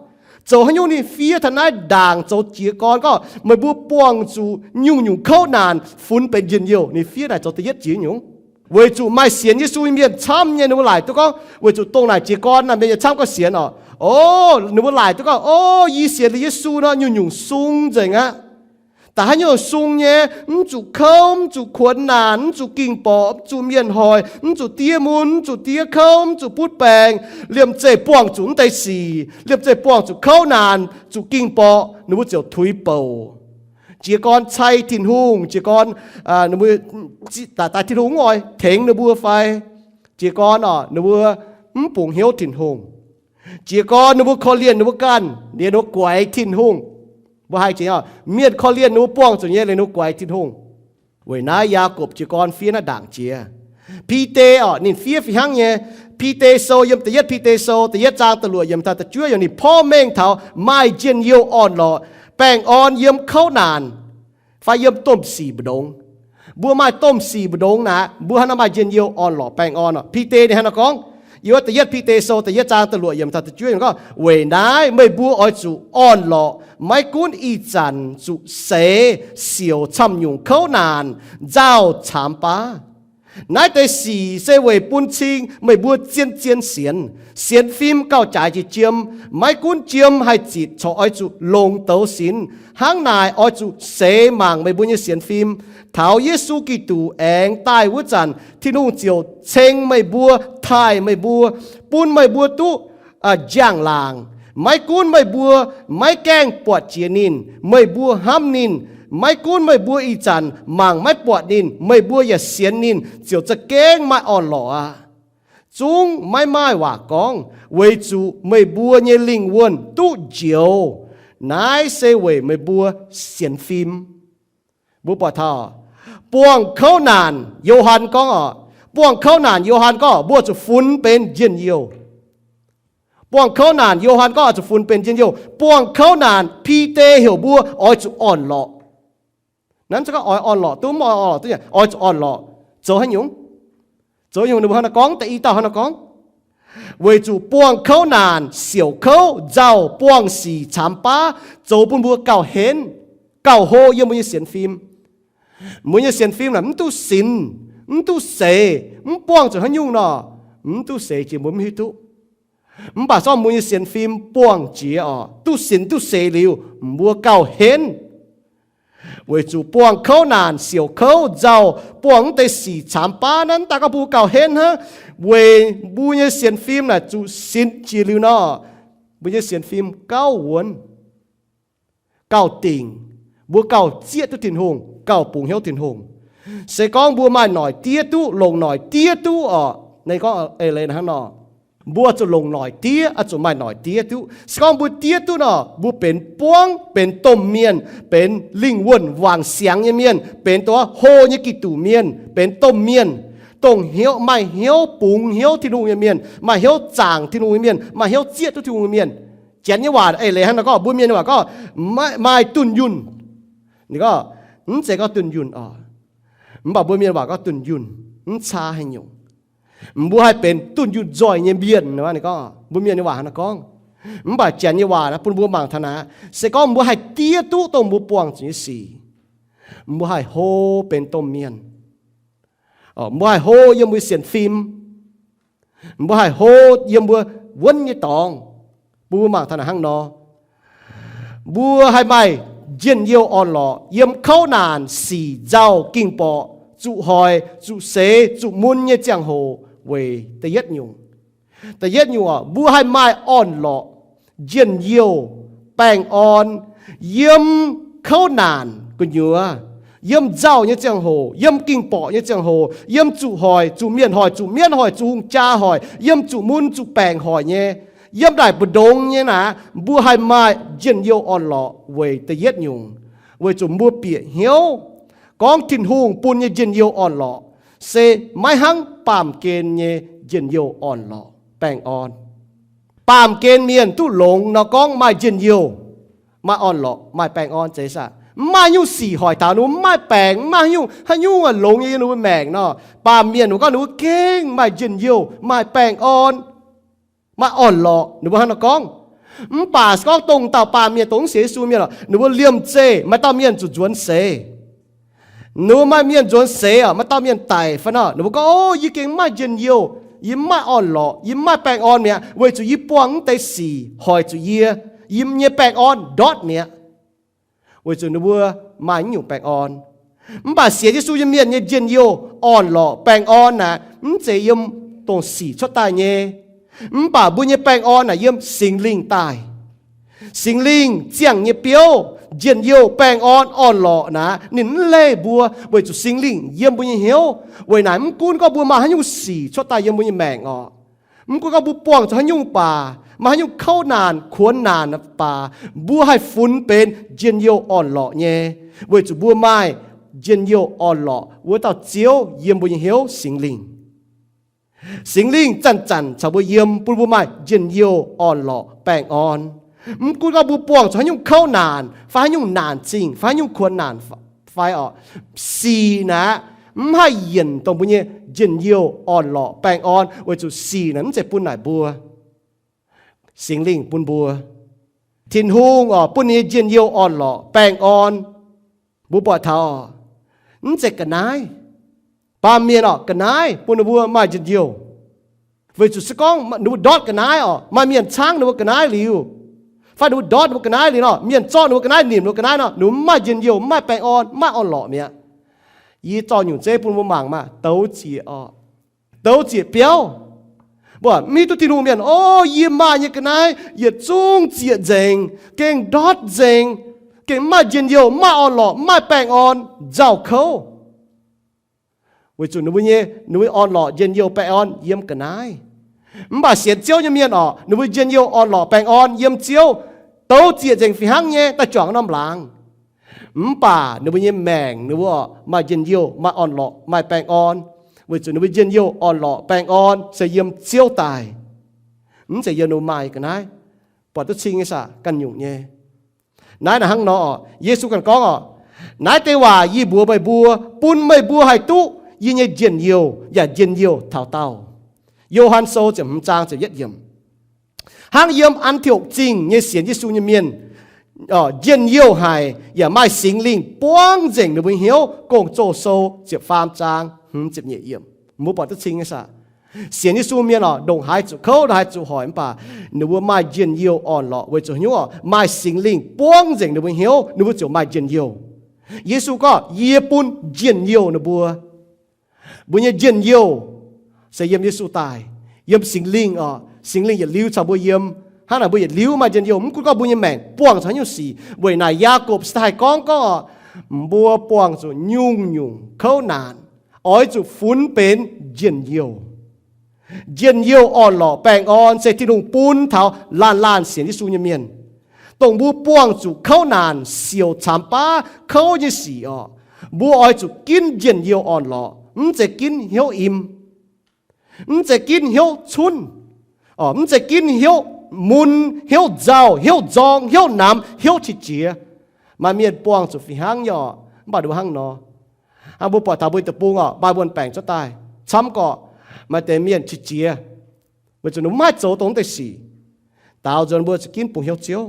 Zoux haaix nyungc ninh fiev taux naaiv ndaangc zoux jiez gorn gorngv meih mbuo buangh zuqc nyungc-nyungc kouv naanc funx benx njien-youh. Ninh fiev naaic zoux da'yietv jiex nyungc. Weic zuqc maaih sienx Yesu nyei mienh camv nyei, ninh mbuo laaic duqv gorngv weic zuqc dongh naaic jiez gorn naaic mienh nyei camv gorngv sienx oc. O, ninh mbuo laaic duqv gorngv, o, yie sienx liuz Yesu nor nyungc-nyungc sung nzengc aqv. Da'haaix nyungc sung nyei, mv zuqc kouv, mv zuqc kuonx naanc, mv zuqc ging-borqc, mv zuqc mienh hoic, mv zuqc diev mun, mv zuqc diev kouv, mv zuqc butv baengc, liemh zeih buangh zuqc mv deix sic, liemh zeih buangh zuqc kouv naanc, zuqc ging-borqc, ninh mbuo ziouc tuix bouc. Jiez gorn cai Tin-Hungh, jiez gorn, aa, ninh mbuo, daaih Tin-Hungh mv oix tengx ninh mbuo fai? Jiez gorn oc, ninh mbuo mv bungx hnyouv Tin-Hungh. Jiez gorn ninh mbuo korv-lienh ninh mbuo ganh, liuz ninh mbuo guaix Tin-Hungh. Mbuo haih jiex, mienh korv-lienh ninh mbuo buangh zuqc nyei, liuz ninh mbuo guaix Tin-Hungh. Weic naaiv Yaakopv jiez gorn fiev naaiv ndaangc jiex. Bide oc, ninh fiev fih hnangv nyei. Bide Sou, yiem da'yietv Bide Sou da'yietv zaang da'luoqc yiemc taux da'juov yiemc, ninh porv mengh taux maaih njien-youh orn-lorqc, baengh orn yiem kouv naanc fai yiem domh sic mbu'ndongx. Mbuo maaih domh sic mbu'ndongx naaic, mbuo hnangv naaiv maaih njien-youh orn-lorqc baengh orn oc. Bide ninh hnangv naaiv gorngv, Yiem da'yietv Bide Sou da'yietv zaang da'luoqc yiemc taux da'juov yiemc gorngv, weic naaiv meih mbuo oix zuqc orn-lorqc, maiv gunv ih zanc zuqc seix siouc camv-nyungc kouv naanc, nzauh caamx baav. Naaiv deix sic se weic bun cing meih mbuo zien-zien sienx, sienx fim gauh jaaix jiex jiem, maiv gunv jiem haih zitc corc oix zuqc longx douz sinx. Hnangv naaic oix zuqc seix mangc meih mbuo nyei sienx fim. Taux Yesu Giduc aengx daaih wuov zanc, Tin-Hungh ziouc ceng meih mbuo, taaih meih mbuo, bun meih mbuo duqv njang-laangc. Maiv gunv meih mbuo maiv gaengh buatc jiex ninh, meih mbuo hnamv ninh. Maiv gunv meih mbuo ih zanc mangc maiv buatc ninh, meih mbuo yaac sienx ninh ziouc za'gengh maaih orn-lorqc aqv. Zungv maiv maaih waac gorngv, weic zuqc meih mbuo nyei lingh wuonh duqv njoux. Naaiv se weic meih mbuo sienx fim. Mbuo buatc taux, buangh kouv naanc, Yo^han gorngv oc, buangh kouv naanc, Yo^han gorngv mbuo zuqc funx benx njien-youh. Buangh kouv naanc, Yo^han gorngv oix zuqc funx benx njien-youh. Buangh kouv naanc, Bide heuc mbuo oix zuqc orn-lorqc. Nanv za'gengh oix orn-lorqc, duqv mv oix orn-lorqc duqv, oix zuqc orn-lorqc. Zoux haaix nyungc? Zoux nyungc ninh mbuo hnangv naaiv gorngv, da'yietv dauh hnangv naaiv gorngv, weic zuqc buangh kouv naanc, siouc kouv, nzauh, buangh sic caamx baav, zoux bun mbuo gauh henv, gauh hlo yiem mbuo nyei sienx fim. Mbuo nyei sienx fim naaic mv duqv sinx, mv duqv seix, mv buangh zuqc haaix nyungc nor, mv duqv seix jiex mbuo mv hiuv duqv. Mv baac se gorngv mbuo nyei sienx fim buangh jiex oc, duqv sinx duqv seix liuz, mbuo gauh henv. Weic zuqc buangh kouv naanc, siouc kouv, nzauh, buangh mv deix sic caamx baav naaiv, mv daaih gorngv mbuo gauh henv hnangv. Weic mbuo nyei sienx fim naaic zuqc sinx jiex liuz nor, mbuo nyei sienx fim gauh wuonv, gauh dingc, mbuo gauh zieqv duqv Tin-Hungh, gauh bungx hnyouv Tin-Hungh. Se gorngv mbuo maaih noic diev duqv, longc noic diev duqv oc, ninh gorngv eix leiz hnangv nor, mbuo zuqc longc noic diev, oix zuqc maaih noic diev duqv. Se gorngv mbuo diev duqv nor, mbuo benx buangv, benx domh mienh, benx lingh wuonh wangc siangx nyei mienh, benx dongh hlo nyei Giduc mienh, benx domh mienh, dongh hnyouv, maaih hnyouv bungx hnyouv Tin-Hungh nyei mienh, maaih hnyouv zaangc Tin-Hungh nyei mienh, maaih hnyouv zieqv duqv Tin-Hungh nyei mienh. Janx nyei waac eix leiz hnangv nor gorngv, mbuo mienh nyei waac gorngv, maaih, maaih dunh yunh. Ninh gorngv, mv zeiz gorngv dunh yunh oc, mv baac mbuo mienh waac gorngv dunh yunh, mv caa haaix nyungc. Mbuo haih benx dunh yunh nzoih nyei mienh, ninh gorngv, mbuo mienh nyei waac hnangv nor gorngv. Mv baac Janx nyei waac naaiv bun mbuo mangc taux naaic, se gorngv mbuo haih diev duqv dongh mbuo buangh zuqc nyei sic, mbuo haih hlo benx domh mienh. Mbuo haih hlo yiem mbuo sienx fim. Mbuo haih hlo yiem mbuo wuonv nyei dorngx. Bun mbuo mangc taux naaic hnangv nor, mbuo haih maaih njien-youh orn-lorqc yiem kouv naanc, sic nzauh, ging-borqc, zuqc hoic, zuqc seix, zuqc mun nyei ziangh hoc weic da'yietv nyungc. Da'yietv nyungc oc, mbuo haih maaih orn-lorqc, njien-youh, baengh orn yiem kouv naanc gu'nyuoz, yiem nzauh nyei ziangh hoc, yiem ging-borqc nyei ziangh hoc, yiem zuqc hoic, zuqc mienh hoic, zuqc mienv hoic, zuqc hungh jaa hoic, yiem zuqc mun zuqc baengc hoic nyei, yiem naaic mbu'ndongx nyei naaic, mbuo haih maaih njien-youh orn-lorqc weic da'yietv nyungc, weic zuqc mbuo bieqc hnyouv gorngv Tin-Hungh bun nyei njien-youh orn-lorqc se maiv hnangv baamh gen nyei njien-youh orn-lorqc baengh orn. Baamh gen mienh duqv longx nor gorngv maaih njien-youh, maaih orn-lorqc, maaih baengh orn zeiz saah? Mv maaih nyungc sic hoic taux ninh mbuo, mv maaih baengc, mv maaih haaix nyungc, haaix nyungc longx nyei yiem ninh mbuo maengc nor, baamh mienh ninh mbuo gorngv ninh mbuo gengh maaih njien-youh, maaih baengh orn, maaih orn-lorqc, ninh mbuo hnangv nor gorngv. Mv baac se gorngv dongh dauh baamh mienh, dongh mv sienx Yesu mienh oc, ninh mbuo liemh zeih maaih dauh mienh zuqc nzuonx seix. Ninh mbuo maaih mienh nzuonx seix oc, maaih dauh mienh daic fai nor, ninh mbuo gorngv, O, yie gengh mv maaih njien-youh, yie mv maaih orn-lorqc, yie mv maaih baengh orn mi'aqv, weic zuqc yie buangh mv deix sic hoic zuqc yie, yie nyei baengh orn ndortv mi'aqv. Weic zuqc ninh mbuo maaih naaiv nyungc baengh orn. Mv baac sienx Yesu nyei mienh nyei njien-youh orn-lorqc baengh orn naaic, mv zeiz yiem dongh sic cuotv daaih nyei. Mv baac mbuo nyei baengh orn naaic yiem Singx Lingh daaih. Singx Lingh ziangh nyei biouv, njien-youh, baengh orn, orn-lorqc naaic, ninh mv leih mbuo weic zuqc Singx Lingh yiem mbuo nyei hnyouv. Weic naaic mv gunv gorngv mbuo maaih haaix nyungc sic cuotv daaih yiem mbuo nyei maengc oc, mv gunv gorngv mbuo buangh zuqc haaix nyungc baac, maaih haaix nyungc kouv naanc, kuonx naanc baac, mbuo haih funx benx njien-youh orn-lorqc nyei, weic zuqc mbuo maaih njien-youh orn-lorqc wuov dauh Ziouv yiem mbuo nyei hnyouv, Singx Lingh. Singx Lingh zanc-zanc caux mbuo yiem, bun mbuo maaih njien-youh orn-lorqc baengh orn. Mv gunv gorngv mbuo buangh zuqc haaix nyungc kouv naanc fai haaix nyungc naanc zingh fai haaix nyungc kuonx naanc fai oc, sic naaic Mv haih yienc dongh mbuo nyei njien-youh orn-lorqc baengh orn, weic zuqc sic naaic mv zeiz bun naaic mbuo. Singx Lingh bun mbuo. Tin-Hungh oc, bun ninh nyei njien-youh orn-lorqc baengh orn. Mbuo buatc taux, mv zeiz ga'naaiv. Baamh mienh oc, ga'naaiv bun ninh mbuo maaih njien-youh. Weic zuqc se gorngv ninh mbuo ndortv ga'naaiv oc, maaih mienh caangv ninh mbuo ga'naaiv liuz, fai ninh mbuo ndortv ninh mbuo ga'naaiv liuz nor, mienh zorqv ninh mbuo ga'naaiv, nimc ninh mbuo ga'naaiv nor, ninh mbuo mv maaih njien-youh, mv maaih baengh orn, mv maaih orn-lorqc mi'aqv. Yie zorqv nyungc zeiv bun mbuo mangc maah, douz zieqc oc. Douz zieqc biauv. Mbuo mv hiuv duqv Tin-Hungh mienh, o, yie maaih nyei ga'naaiv yietc zungv zieqc nzengc, gengh ndortv nzengc, gengh mv maaih njien-youh, mv maaih orn-lorqc, mv maaih baengh orn, nzauh kouv. Weic zuqc ninh mbuo nyei, ninh mbuo orn-lorqc, njien-youh, baengh orn yiem ga'naaiv. Mv baac sienx Ziouv nyei mienh oc, ninh mbuo njien-youh, orn-lorqc, baengh orn yiem Ziouv, douz zieqc nzengc fih hnangv nyei daaih juangc norm laangz. Mv baac ninh mbuo nyei maengc, ninh mbuo maaih njien-youh, maaih orn-lorqc, maaih baengh orn, weic zuqc ninh mbuo njien-youh, orn-lorqc, baengh orn se yiem Ziouv daaih, mv zeiz yiem ninh mbuo maaih ga'naaiv. Buatc duqv cing nyei saah? Ganh nyungc nyei. Naaiv naaic hnangv nor oc, Yesu ganh gorngv oc, naaiv deix waac yie mbuox meih mbuo, bun meih mbuo haih duqv yie nyei njien-youh yaac njien-youh taux daauh. Yo^han Sou ziepc hmz zaang ziepc yietv yiemc. Hnangv yiem An^ti^okc Zingh nyei sienx Yesu nyei mienh njien-youh haic yaac maaih Singx Lingh buangv nzengc ninh mbuo hnyouv, Gong-Zoh Sou ziepc faam zaang hmz ziepc nyeic yiemc. Mbuo buatc duqv cing nyei saah? Sienx Yesu mienh oc, ndongc haaix zuqc kouv, ndongc haaix zuqc hoic, mv baac ninh mbuo maaih njien-youh orn-lorqc weic zuqc hnyouv oc, maaih Singx Lingh buangv nzengc ninh mbuo hnyouv, ninh mbuo ziouc maaih njien-youh. Yesu gorngv, yie bun njien-youh ninh mbuo. Mbuo nyei njien-youh se yiem Yesu daaih, yiem Singx Lingh oc. Singx Lingh yietc liuz caux mbuo yiem. Hnangv naaic mbuo yietc liuz maaih njien-youh. Mv gunv gorngv mbuo nyei maengc buangh zuqc haaix nyungc sic, weic naaic Yaagorpc se daaih gorngv gorngv oc, mbuo buangh zuqc nyungc-nyungc kouv naanc oix zuqc funx benx njien-youh. Njien-youh orn-lorqc baengh orn se Tin-Hungh bun taux laanh laanh sienx Yesu nyei mienh. Dongh mbuo buangh zuqc kouv naanc, siouc camx baav kouv nyei sic oc, mbuo oix zuqc ginv njien-youh orn-lorqc, mv zeiz ginv hnyouv im, mv zeiz ginv hnyouv cunv oc, mv zeiz ginv hnyouv mun, hnyouv nzauh, hnyouv nzorng, hnyouv namx, hnyouv qiex jiez. Maaih mienh buangh zuqc fih hnangv nyei oc, mv baac ninh mbuo hnangv nor. Hnangv mbuo buatc taux mbuo deic-bung oc, maaih wuonh baengc cuotv daaih camv gorqv, maaih deix mienh qiex jiez weic zuqc ninh mbuo maiv haih zoux dongh wuov deix sic. Daaux nzuonx mbuo zuqc ginv bungx hnyouv Ziouv.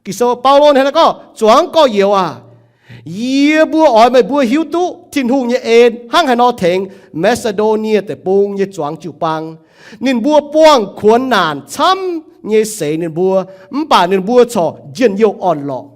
Ging-Sou Baulo hnangv naaiv gorngv, zuangx gorx-youz aac, yie mbuo oix meih mbuo hiuv duqv Tin-Hungh nyei en hnangv haaix nor tengx Maa^si^ndo^nie Deic-Bung nyei zuangx jiu-baang. Ninh mbuo buangh kuonx naanc camv nyei seix ninh mbuo, mv baac ninh mbuo corc njien-youh orn-lorqc.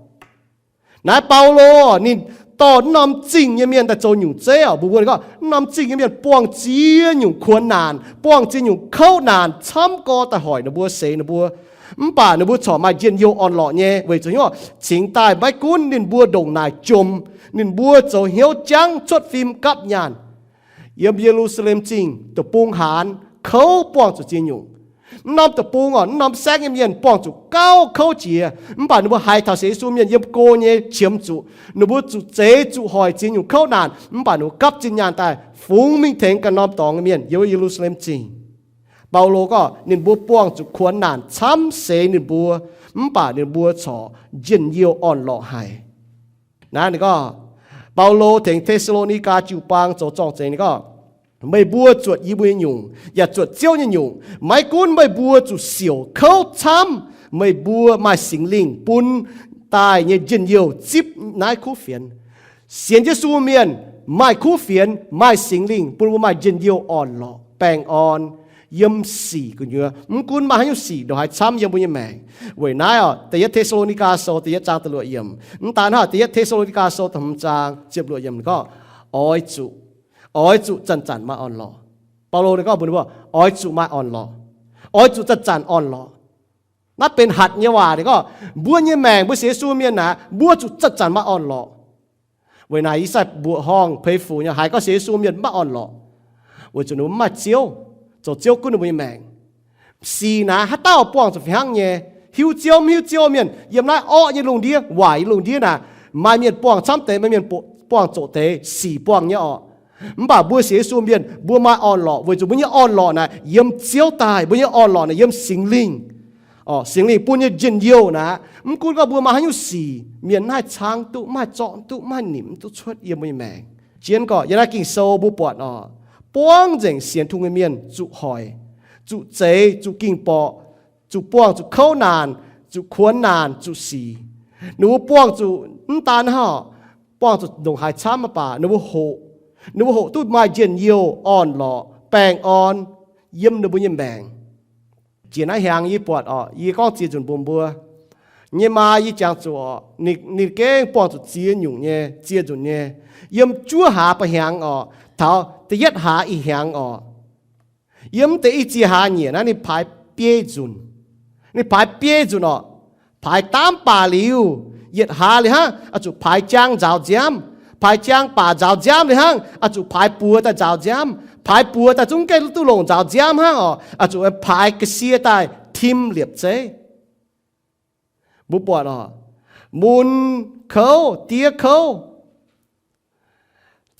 Naaiv Baulo ninh dorh wuov norm zingh nyei mienh daaih zoux nyungc zeiv oc. Mbuo mbuo gorngv wuov norm zingh nyei mienh buangh ziex nyungc kuonx naanc, buangh ziex nyungc kouv naanc camv gorx daaih hoic ninh mbuo, seix ninh mbuo. Mv baac ninh mbuo corc maaih njien-youh orn-lorqc nyei weic zuqc hnyouv cingx daaih maiv gunv ninh mbuo ndongc naaic jomc, ninh mbuo zoux hnyouv jangv, cuotv fim, gapv nyaanh. Yiem Ye^lu^saa^lem Zingh deic-bung haanz kouv buangh zuqc ziex nyungc. Wuov norm deic-bung oc, wuov norm saengv nyei mienh buangh zuqc gauh kouv jiex, mv baac ninh mbuo haiz taux sienx Yesu mienh yiem go nyei qiemx zuqc, ninh mbuo zuqc zeix zuqc hoic ziex nyungc kouv naanc, mv baac ninh mbuo gapv zinh nyaanh daaih fungx mingh tengx ganh norm dorngx nyei mienh yiem Ye^lu^saa^lem Zingh. Baulo gorngv ninh mbuo buangh zuqc kuonx naanc camv seix ninh mbuo, mv baac ninh mbuo corc njien-youh orn-lorqc haic. Naaiv ninh gorngv, Baulo tengx Te^saa^lo^ni^gaa jiu-baang zoux zorng-zengx ninh gorngv, meih mbuo zuotc yie mbuo nyei nyungc yaac zuotc Ziouv nyei nyungc. Maiv gunv meih mbuo zuqc siouc kouv camv, meih mbuo maaih Singx Lingh bun daaih nyei njien-youh zipv naaiv kuv fienx. Sienx Yesu mienh maaih kuv fienx, maaih Singx Lingh bun mbuo maaih njien-youh orn-lorqc baengh orn yiem sic gu'nyuoz. Mv gunv maaih haaix nyungc sic ndongc haaix camv yiem mbuo nyei maengc. Weic naaiv oc, Da'yietv Te^saa^lo^ni^gaa Sou da'yietv zaang da'luoqc yiemc. Mv daan hnangv, Da'yietv Te^saa^lo^ni^gaa Sou da'hmz zaang ziepc luoqc yiemc ninh gorngv, oix zuqc, oix zuqc zanc-zanc maaih orn-lorqc. Baulo ninh gorngv mbuox ninh mbuo, oix zuqc maaih orn-lorqc. Oix zuqc zanc-zanc orn-lorqc. Naaiv benx hatc nyei waac ninh gorngv, mbuo nyei maengc mbuo sienx Yesu mienh naaic, mbuo zuqc zanc-zanc maaih orn-lorqc. Weic naaic yie sai mbuoqc horngh peix fuc nyei haiz gorngv sienx Yesu mienh maiv orn-lorqc, weic zuqc ninh mbuo mv maaih Ziouv, zoux Ziouv gunv ninh mbuo nyei maengc. Sic naaic haaix dauh buangh zuqc fih hnangv nyei. Hiuv Ziouv mv hiuv Ziouv mienh yiem naaiv orqv nyei lungh ndiev, waaic nyei lungh ndiev naaic, maaih mienh buangh camv deix, maaih mienh buangh zoqc deix, sic buangh nyei orqc. Mv baac mbuo sienx Yesu mienh mbuo maaih orn-lorqc weic zuqc mbuo nyei orn-lorqc naaic yiem Ziouv daaih. Mbuo nyei orn-lorqc naaic yiem Singx Lingh. Singx Lingh bun nyei njien-youh naaic, mv gunv gorngv mbuo maaih haaix nyungc sic, mienh mv haih cang duqv, mv haih zorqv duqv, mv haih nimc duqv cuotv yiem mbuo nyei maengc. Jienv gorqv yiem naaiv Ging-Sou mbuo buatc oc, buangv nzengc sienx Tin-Hungh nyei mienh zuqc hoic, zuqc zeix, zuqc ging-borqc, zuqc buangh zuqc kouv naanc, zuqc kuonx naanc, zuqc sic. Ninh mbuo buangh zuqc mv daan hnangv, buangh zuqc ndongc haaix camv mv baac ninh mbuo hoqc, ninh mbuo hoqc duqv maaih njien-youh, orn-lorqc, baengh orn yiem ninh mbuo nyei maengc. Jiex naaiv hnyangx yie buatc oc, yie gorngv ziex nzunc mbuox mbuo. Nyei maa yie jangx zuqc oc, ninh, ninh gengh buangh zuqc ziex nyungc nyei, ziex nzunc nyei. Yiem juov hlaax ba'hnyangx oc, taux da'yietv hlaax ih hnyangx oc, yiem deix i ziex hlaax nyieqc naaiv ninh paaix biei nzunc. Ninh paaix biei nzunc oc. Paaix daamv baac liuz, yietc hlaax liuz hnangv, oix zuqc paaix jaang nzaaux nziaamv. Paaix jaang baac nzaaux nziaamv liuz hnangv, oix zuqc paaix buoz daaih nzaaux nziaamv. Paaix buoz daaih zungv gengh duqv longc nzaaux nziaamv hnangv oc, oix zuqc paaix ga'sie daaih tim liepc zeiv. Mbuo buatc oc, mun kouv, diev kouv,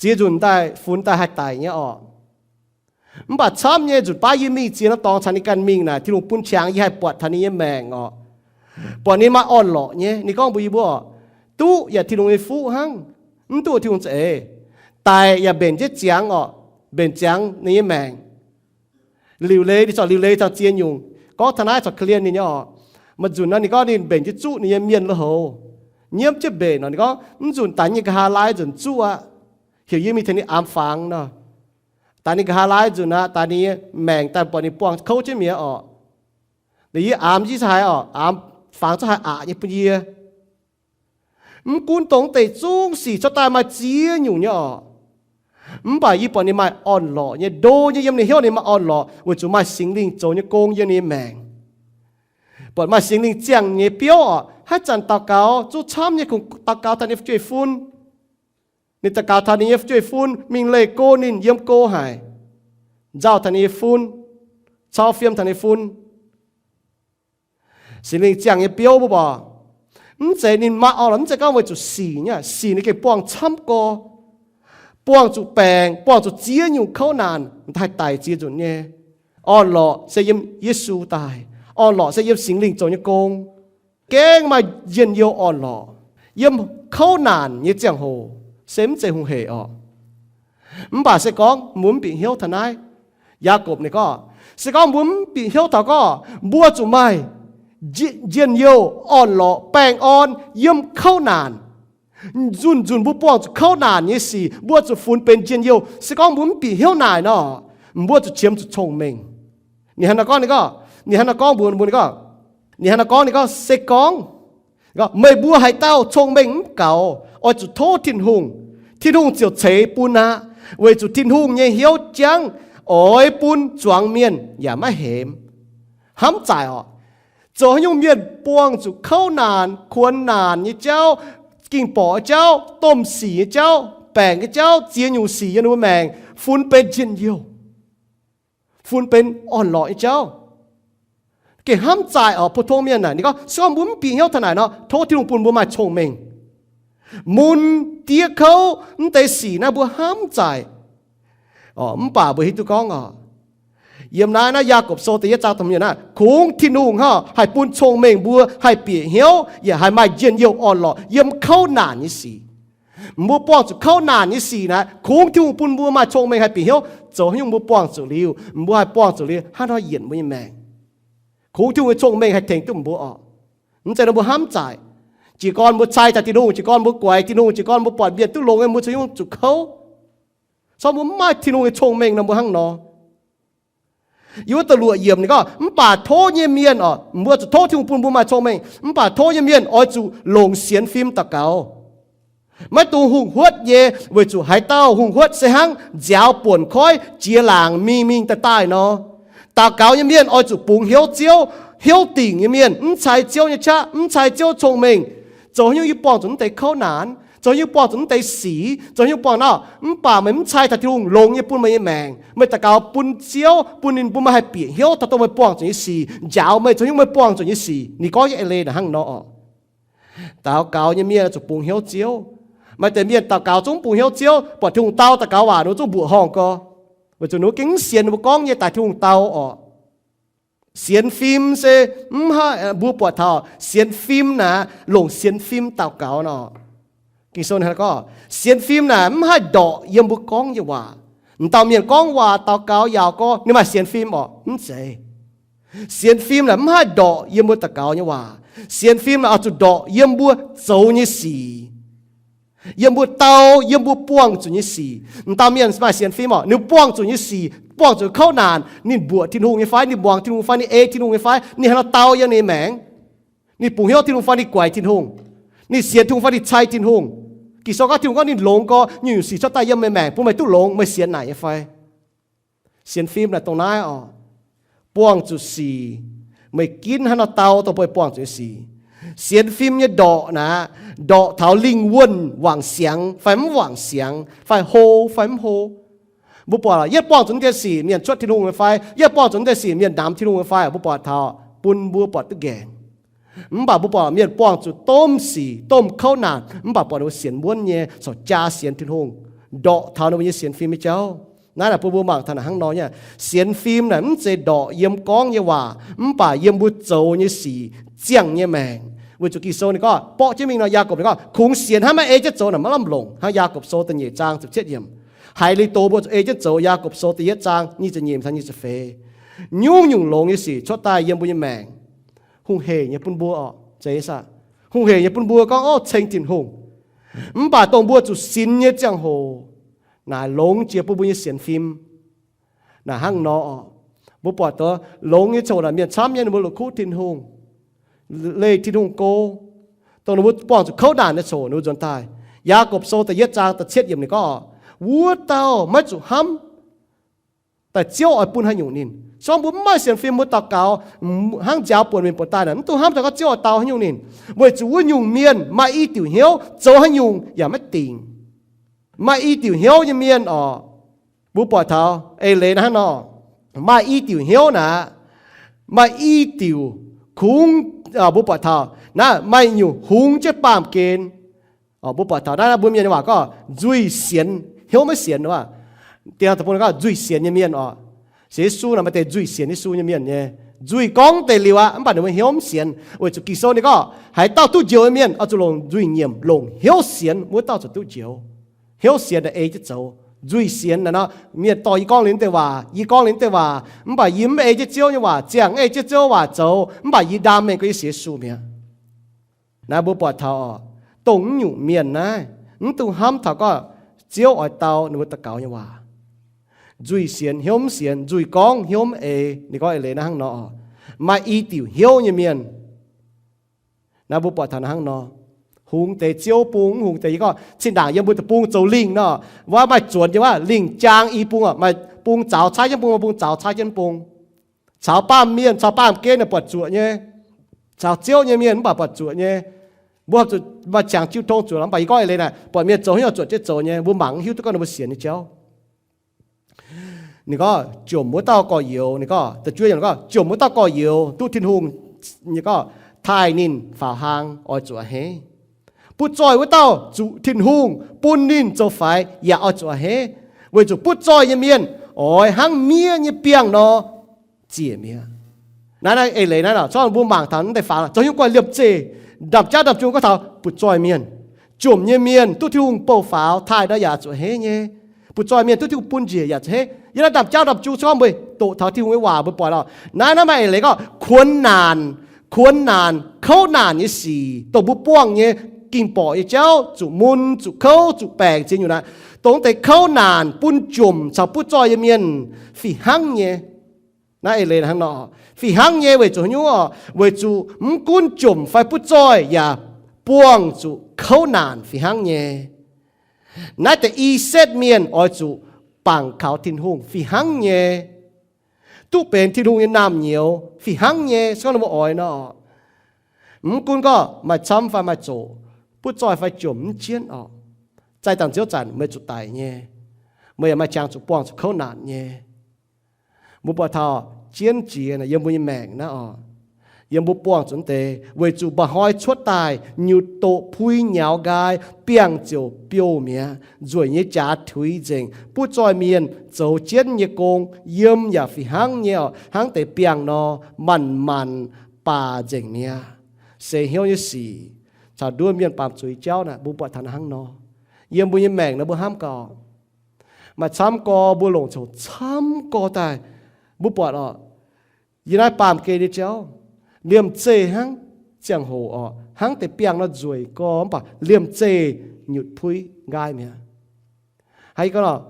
ziex nzunc daaih funx daaih haih daic nyei oc. Mv baac camv nyei nzunc baav yie mingh ziex norm dorngx caux ninh ganh mingh naaic, Tin-Hungh bun qangx yie haih buatc taux ninh nyei maengc oc. Buatc ninh maaih orn-lorqc nyei. Ninh gorngv mbuox yie mbuo oc, duqv yaac Tin-Hungh nyei fuqv hnangv, mv duqv Tin-Hungh za'eix. Daic yaac mbenc jienv ziangx oc, mbenc ziangx ninh nyei maengc. Liuc leiz, ninh corc liuc leiz taux ziex nyungc. Gorngv taux naaiv corc korv-lienh ninh nyei oc. Maaih nzunc nor ninh gorngv ninh mbenc jienv zuqv ninh nyei mienh lo houx, nyiemv jienv mbenc nor. Ninh gorngv mv nzunc daic nyei nqa'haav laai nzunc zuqv aqv. Heuc yie mingh tengx ninh aamx fangx nor. Daic ninh nqa'haav laai nzunc aqv, daic ninh nyei maengc daaih buatc ninh buangh kouv jienv mi'aqv oc. Liuz yie aamx jienv haaix oc, aamx fangx cuotv haaix aqc nyei bun yie. Mv gunv dongh deix zungv sic cuotv daaih maaih ziex nyungc nyei oc. Mv baac yie buatc ninh maaih orn-lorqc nyei, ndo nyei, yiem ninh hnyouv ninh maaih orn-lorqc weic zuqc maaih Singx Lingh zoux nyei gong yiem ninh nyei maengc. Buatc maaih Singx Lingh ziangh nyei biouv oc. Haaix zanc daux gaux zungv camv nyei, kungx daux gaux taux ninh nyei fu'jueiv-fun. Ninh daux gaux taux ninh nyei fu'jueiv-fun mingh leih go ninh yiem go haic, nzauh taux ninh nyei fun, cau fiem taux ninh nyei fun. Singx Lingh ziangh nyei biouv mbuo borc, mv zeiz ninh maaih orn-lorqc, mv zeiz gorngv weic zuqc sic nyei. Sic ninh gengh buangh camv gorx, buangh zuqc baengc, buangh zuqc ziex nyungc kouv naanc, haih daic ziex nzunc nyei. Orn-lorqc se yiem Yesu daaih. Orn-lorqc se yiem Singx Lingh zoux nyei gong. Gengh maaih njien-youh orn-lorqc yiem kouv naanc nyei ziangh hoc, se mv zeiz hungh heic orqc. Mv baac se gorngv mbuo mv bieqc hnyouv taux naaiv, Yaagorpc ninh gorngv, se gorngv mbuo mv bieqc hnyouv taux gorngv mbuo zuqc maaih njien-youh orn-lorqc baengh orn yiem kouv naanc. Nzunc nzunc mbuo buangh zuqc kouv naanc nyei sic, mbuo zuqc funx benx njien-youh. Se gorngv mbuo mv bieqc hnyouv naaic nor, mbuo zuqc qiemx zuqc cong-mengh. Ninh hnangv naaiv gorngv, ninh gorngv, ninh hnangv naaiv gorngv mbuox mbuo, ninh gorngv, ninh hnangv naaiv gorngv, ninh gorngv, se gorngv meih mbuo haaix dauh cong-mengh mv gaux, oix zuqc tov Tin-Hungh. Tin-Hungh ziouc ceix bun aqv, weic zuqc Tin-Hungh nyei hnyouv jangv oix bun zuangx mienh yaac maiv hemx. Hnamv zaaic orqc. Zoux haaix nyungc mienh buangh zuqc kouv naanc, kuonx naanc nyei jauv, ging-borqc nyei jauv, domh sic nyei jauv, baengc nyei jauv, ziex nyungc sic yiem ninh mbuo maengc, funx benx njien-youh, funx benx orn-lorqc nyei jauv. Gengh hnamv zaaic orqc, pou-tong mienh naaic, ninh gorngv, se gorngv mbuo mv bieqc hnyouv taux naaic nor, tov Tin-Hungh bun mbuo maaih cong-mengh. Mun, diev kouv, mv deix sic naaiv mbuo hnamv zaaic. Mv baac mbuo hiuv duqv gorngv orqc, yiem naaiv, naaiv Yaagorpc Sou da'yietv zaang da'hmz yiemc naaiv, kungx Tin-Hungh hnangv haih bun cong-mengh mbuo haih bieqc hnyouv yaac haih maaih njien-youh orn-lorqc yiem kouv naanc nyei sic. Mbuo buangh zuqc kouv naanc nyei sic naaic, kungx Tin-Hungh bun mbuo maaih cong-mengh haih bieqc hnyouv. Zoux haaix nyungc mbuo buangh zuqc liuz, mbuo haih buangh zuqc liuz hnangv nor yienc mbuo nyei maengc. Kungx Tin-Hungh nyei cong-mengh haih tengx duqv mbuo orqc. Mv zeiz nor mbuo hnamv zaaic. Jiez gorn mbuo cai taux Tin-Hungh, jiez gorn mbuo guaix Tin-Hungh, jiez gorn mbuo buatc mienh duqv longx nyei, mbuo zoux haaix nyungc zuqc kouv. Se gorngv mbuo mv maaih Tin-Hungh nyei cong-mengh nor, mbuo hnangv nor. Yiem wuov da'luoqc yiemc ninh gorngv, mv baac tov nyei mienh orqc, mbuo zuqc tov Tin-Hungh bun mbuo maaih cong-mengh. Mv baac tov nyei mienh oix zuqc longc sienx fim daux gaux. Maiv dungx hungh huotv nyei, weic zuqc haaix dauh hungh huotv se hnangv nziaaux buonc koiv jiex laangc mingh mingh daaih daaih nor. Daux gaux nyei mienh oix zuqc bungx hnyouv Ziouv. Hnyouv dingc nyei mienh mv cai Ziouv nyei qaqv, mv cai Ziouv cong-mengh. Zoux haaix nyungc yie buangh zuqc mv deix kouv naanc, zoux haaix nyungc buangh zuqc mv deix sic, zoux haaix nyungc buangh nor, mv baac meih mv cai taux Tin-Hungh longx nyei bun meih nyei maengc. Meih daux gaux bun Ziouv, bun ninh bun meih haih bieqc hnyouv taux dongh meih buangh zuqc nyei sic, njaaux meih zoux haaix nyungc meih buangh zuqc nyei sic. Ninh gorngv nyei eix leiz naaic hnangv nor orqc. Daux gaux nyei mienh zuqc bungx hnyouv Ziouv. Maaih deix mienh daux gaux zungv bungx hnyouv Ziouv, buatc Tin-Hungh dau daux gaux waac ninh mbuo zungv mbuoqc horngh gorx, weic zuqc ninh mbuo gengh mv sienx ninh mbuo gorngv nyei daaih Tin-Hungh dau orqc. Sienx fim se mv haih, mbuo buatc taux sienx fim naaic, longc sienx fim daux gaux nor. Ging-Sou gorngv, sienx fim naaic mv haih ndorqc yiem mbuo gorngv nyei waac. M'dauh mienh gorngv waac daux gaux yaauc gorngv ninh maaih sienx fim orqc? Mv zeiz. Sienx fim naaic mv haih ndorqc yiem mbuo daux gaux nyei waac. Sienx fim naaic oix zuqc ndorqc yiem mbuo zoux nyei sic, yiem mbuo dau, yiem mbuo buangh zuqc nyei sic. M'dauh mienh maaih sienx fim orqc? Ninh buangh zuqc nyei sic, buangh zuqc kouv naanc, ninh mbuoqc Tin-Hungh nyei fai, ninh muangx Tin-Hungh fai, ninh ei Tin-Hungh nyei fai, ninh haaix nor dau yiem ninh maengc? Ninh bungx hnyouv Tin-Hungh fai ninh guaix Tin-Hungh? Ninh sienx Tin-Hungh fai ninh cai Tin-Hungh? Ging-Sou gorngv Tin-Hungh gorngv ninh longx gorx, nyungc-nyungc sic cuotv daaih yiem meih maengc bun meih duqv longx, meih sienx naaic nyei fai? Sienx fim naaic dongh naaiv orqc. Buangh zuqc sic, meih ginv haaix nor dau dongh bun meih buangh zuqc nyei sic. Sienx fim nyei ndorqc naaic, ndorqc taux lingh wuonh wangc siangx fai mv wangc siangx, fai hlo fai mv hlo. Mbuo buatc yie buangh zuqc naaiv deix sic mienh cuotv Tin-Hungh nyei fai, yie buangh zuqc naaiv deix sic mienh namx Tin-Hungh nyei fai, mbuo buatc taux bun mbuo buatc duqv nqaengc. Mv baac mbuo buatc mienh buangh zuqc domh sic, domh kouv naanc, mv baac buatc ninh mbuo sienx muonv nyei, corc jaa sienx Tin-Hungh, ndorqc taux ninh mbuo nyei sienx fim nyei jauv. Naaiv naaic bun mbuo mangc taux naaic hnangv nor nyei. Sienx fim naaic mv zeiz ndorqc yiem gorngv nyei waac, mv baac yiem mbuo zoux nyei sic, ziangh nyei maengc. Weic zuqc Ging-Sou ninh gorngv, borqv jienv mingh nor, Yaagorpc ninh gorngv, kungx sienx hnangv maiv ei jienv zoux naaic maiv lamh longc. Hnangv Yaagorpc Sou da'nyeic zaang ziepc cietv yiemc, haiz liuz doz mbuo zuqc ei jienv zoux. Yaagorpc Sou da'yietv zaang nyic ziepc nyeic taux nyic ziepc feix. Nyungc-nyungc longx nyei sic cuotv daaih yiem mbuo nyei maengc, hungh heic nyei bun mbuo orqc, zeiz saah? Hungh heic nyei bun mbuo gorngv, ov, ceng Tin-Hungh. Mv baac dongh mbuo zuqc sinx nyei ziangh hoc, naaic longx jiex bun mbuo nyei sienx fim. Naaic hnangv nor orqc. Mbuo buatc doz longx nyei ziangh hoc naaic mienh camv nyei, ninh mbuo la'kuqv Tin-Hungh, leih Tin-Hungh go. Dongh ninh mbuo buangh zuqc kouv naanc nyei ziangh hoc ninh mbuo nzuonx daaih. Yaagorpc Sou da'yietv zaang da'cietv yiemc ninh gorngv, wuov dauh maiv zuqc hnamv daaih Ziouv oix bun haaix nyungc ninh. Se gorngv mbuo mv maaih sienx fim, mbuo daux gaux hnangv nziaaux buonc mienh buatc daaih naaic, mv dungx hnamv daaih gorngv Ziouv oix dau haaix nyungc ninh. Weic zuqc wuov nyungc mienh maaih i diuc hnyouv zoux haaix nyungc yaac maiv dingc. Maaih i diuc hnyouv nyei mienh orqc, mbuo buatc taux eix leiz naaiv hnangv nor, maaih i diuc hnyouv naaic, maaih i diuc kungx, mbuo buatc taux naaiv maaih nyungc hungx jienv baamh gen. Mbuo buatc taux naaiv mbuo mienh nyei waac gorngv nzuih sienx, hnyouv maiv sienx. Dingh deic-bung gorngv nzuih sienx nyei mienh orqc. Sienx Yesu naaic maaih deix nzuih sienx Yesu nyei mienh nyei. Nzuih gorngv deix liuz aqv, mv baac ninh mbuo hnyouv mv sienx. Weic zuqc Ging-Sou ninh gorngv haaix dauh duqv njoux nyei mienh oix zuqc longc nzuih nyiemc, longc hnyouv sienx, wuov dauh ziouc duqv njoux. Hnyouv sienx naaic ei jienv zoux. Nzuih sienx naaic nor, mienh dorh yie gorngv liuz deix waac, yie gorngv liuz deix waac, mv baac yie mv ei jienv Ziouv nyei waac ziangh, mv ei jienv Ziouv waac zoux, mv baac yie ndaam mengh gorngv yie sienx Yesu mi'aqv. Naaiv mbuo buatc taux orqc, dongh naaiv nyungc mienh naaiv, mv dungx hnamv taux gorngv Ziouv oix dau ninh mbuo daux gaux nyei waac. Nzuih sienx hnyouv mv sienx, nzuih gorngv hnyouv mv eix. Ninh gorngv eix leiz naaiv hnangv nor orqc. Maaih i diuc hnyouv nyei mienh, naaiv mbuo buatc taux naaiv hnangv nor, hungx deix Ziouv bung, mv hungx deix yie gorngv cin-ndaangc yiem mbuo deic-bung zoux lingh nor, wuov maaih zuonx nyei wuov lingh jaang i bung orqc, maaih bung zaux caaiv jienv bung, maaih bung zaux caaiv jienv bung. Caux baamh mienh, caux baamh gen naaic buatc zuoqc nyei. Caux Ziouv nyei mienh mv baac buatc zuoqc nyei. Mbuo zuqc maaih qangx jiu tong zuoqc, mv baac yie gorngv eix leiz naaic, buatc mienh zoux hnyouv zuoqc jienv zoux nyei, mbuo mangc mv hiuv duqv gorngv ninh mbuo sienx nyei jauv. Ninh gorngv jomc wuov dauh gorx-youz, ninh gorngv da'juov yiemc gorngv, jomc wuov dauh gorx-youz duqv Tin-Hungh, ninh gorngv taaih ninh faaux hlang oix zuqc a'hneiv. Butv zoih wuov dauh zuqc Tin-Hungh bun ninh zoux faix yaac oix zuqc a'hneiv, weic zuqc butv zoih nyei mienh oix hnangv miev nyei biangh nor ziec mi'aqv. Naaiv, naaiv eix leiz naaiv, corc mbuo mangc taux naaiv deix fangx zoux hnyouv guanh liemh zeih, ndaamv-jaav ndaamv-jung gorngv taux butv zoih mienh. Jomc nyei mienh duqv Tin-Hungh bouh faaux taaih nor yaac zuqc a'hneiv nyei. Butv zoih mienh duqv Tin-Hungh bun njiec yaac zuqc a'hneiv. Yiem naaiv ndaamv-jaav ndaamv-jung corc mbuo doqc taux Tin-Hungh nyei waac mbuo buatc lorqc. Naaiv, naaiv maaih eix leiz gorngv kuonx naanc, kuonx naanc, kouv naanc nyei sic, dongh mbuo buangh nyei, ging-borqc nyei jauv, zuqc mun, zuqc kouv, zuqc baengc ziex nyungc naaic, dongh deix kouv naanc bun jomc caux butv zoih nyei mienh fih hnangv nyei. Naaiv eix leiz hnangv nor, fih hnangv nyei weic zuqc haaix nyungc orqc? Weic zuqc mv gunv jomc fai butv zoih yaac buangh zuqc kouv naanc fih hnangv nyei. Naaiv deix i setv mienh oix zuqc bangc kaux Tin-Hungh fih hnangv nyei, duqv benx Tin-Hungh nyei naamh nyouz fih hnangv nyei, se gorngv ninh mbuo oix nor. Mv gunv gorngv maaih camv fai maaih zoqc, butv zoih fai jomc mv jienv orqc, zaih dangc Ziouv zanc meih zuqc daic nyei. Meih yaac maaih qangx zuqc buangh zuqc kouv naanc nyei. Mbuo buatc taux jienv jiex yiem mbuo nyei maengc naaiv orqc, yiem mbuo buangh zuqc deix, weic zuqc mba'hnoi cuotv daaih nyutc doqc pui nyaux nqaai, biangh ziouc biouh mi'aqv, nzueic nyei jaax tuix nzengc, butv zoih mienh zoux jienv nyei gong, yiem yaac fih hnangv nyei orqc, hnangv deix biangh nor, manc-manc baac nzengc mi'aqv. Seix hnyouv nyei sic, caux nduov mienh baamz zuiz jauv naaic, mbuo buatc taux naaiv hnangv nor. Yiem mbuo nyei maengc naaiv mbuo hnamv gau, maaih camv gorx mbuo longc coc camv gorx daaih, mbuo buatc oc, yiem naaiv baamh gen nyei jauv, liemh zeih hnangv ziangh hoc oc, hnangv deix biangh nor nzueic gorx, mv baac liemh zeih nyutc puiv nqaai mi'aqv. Haiz gorngv oc,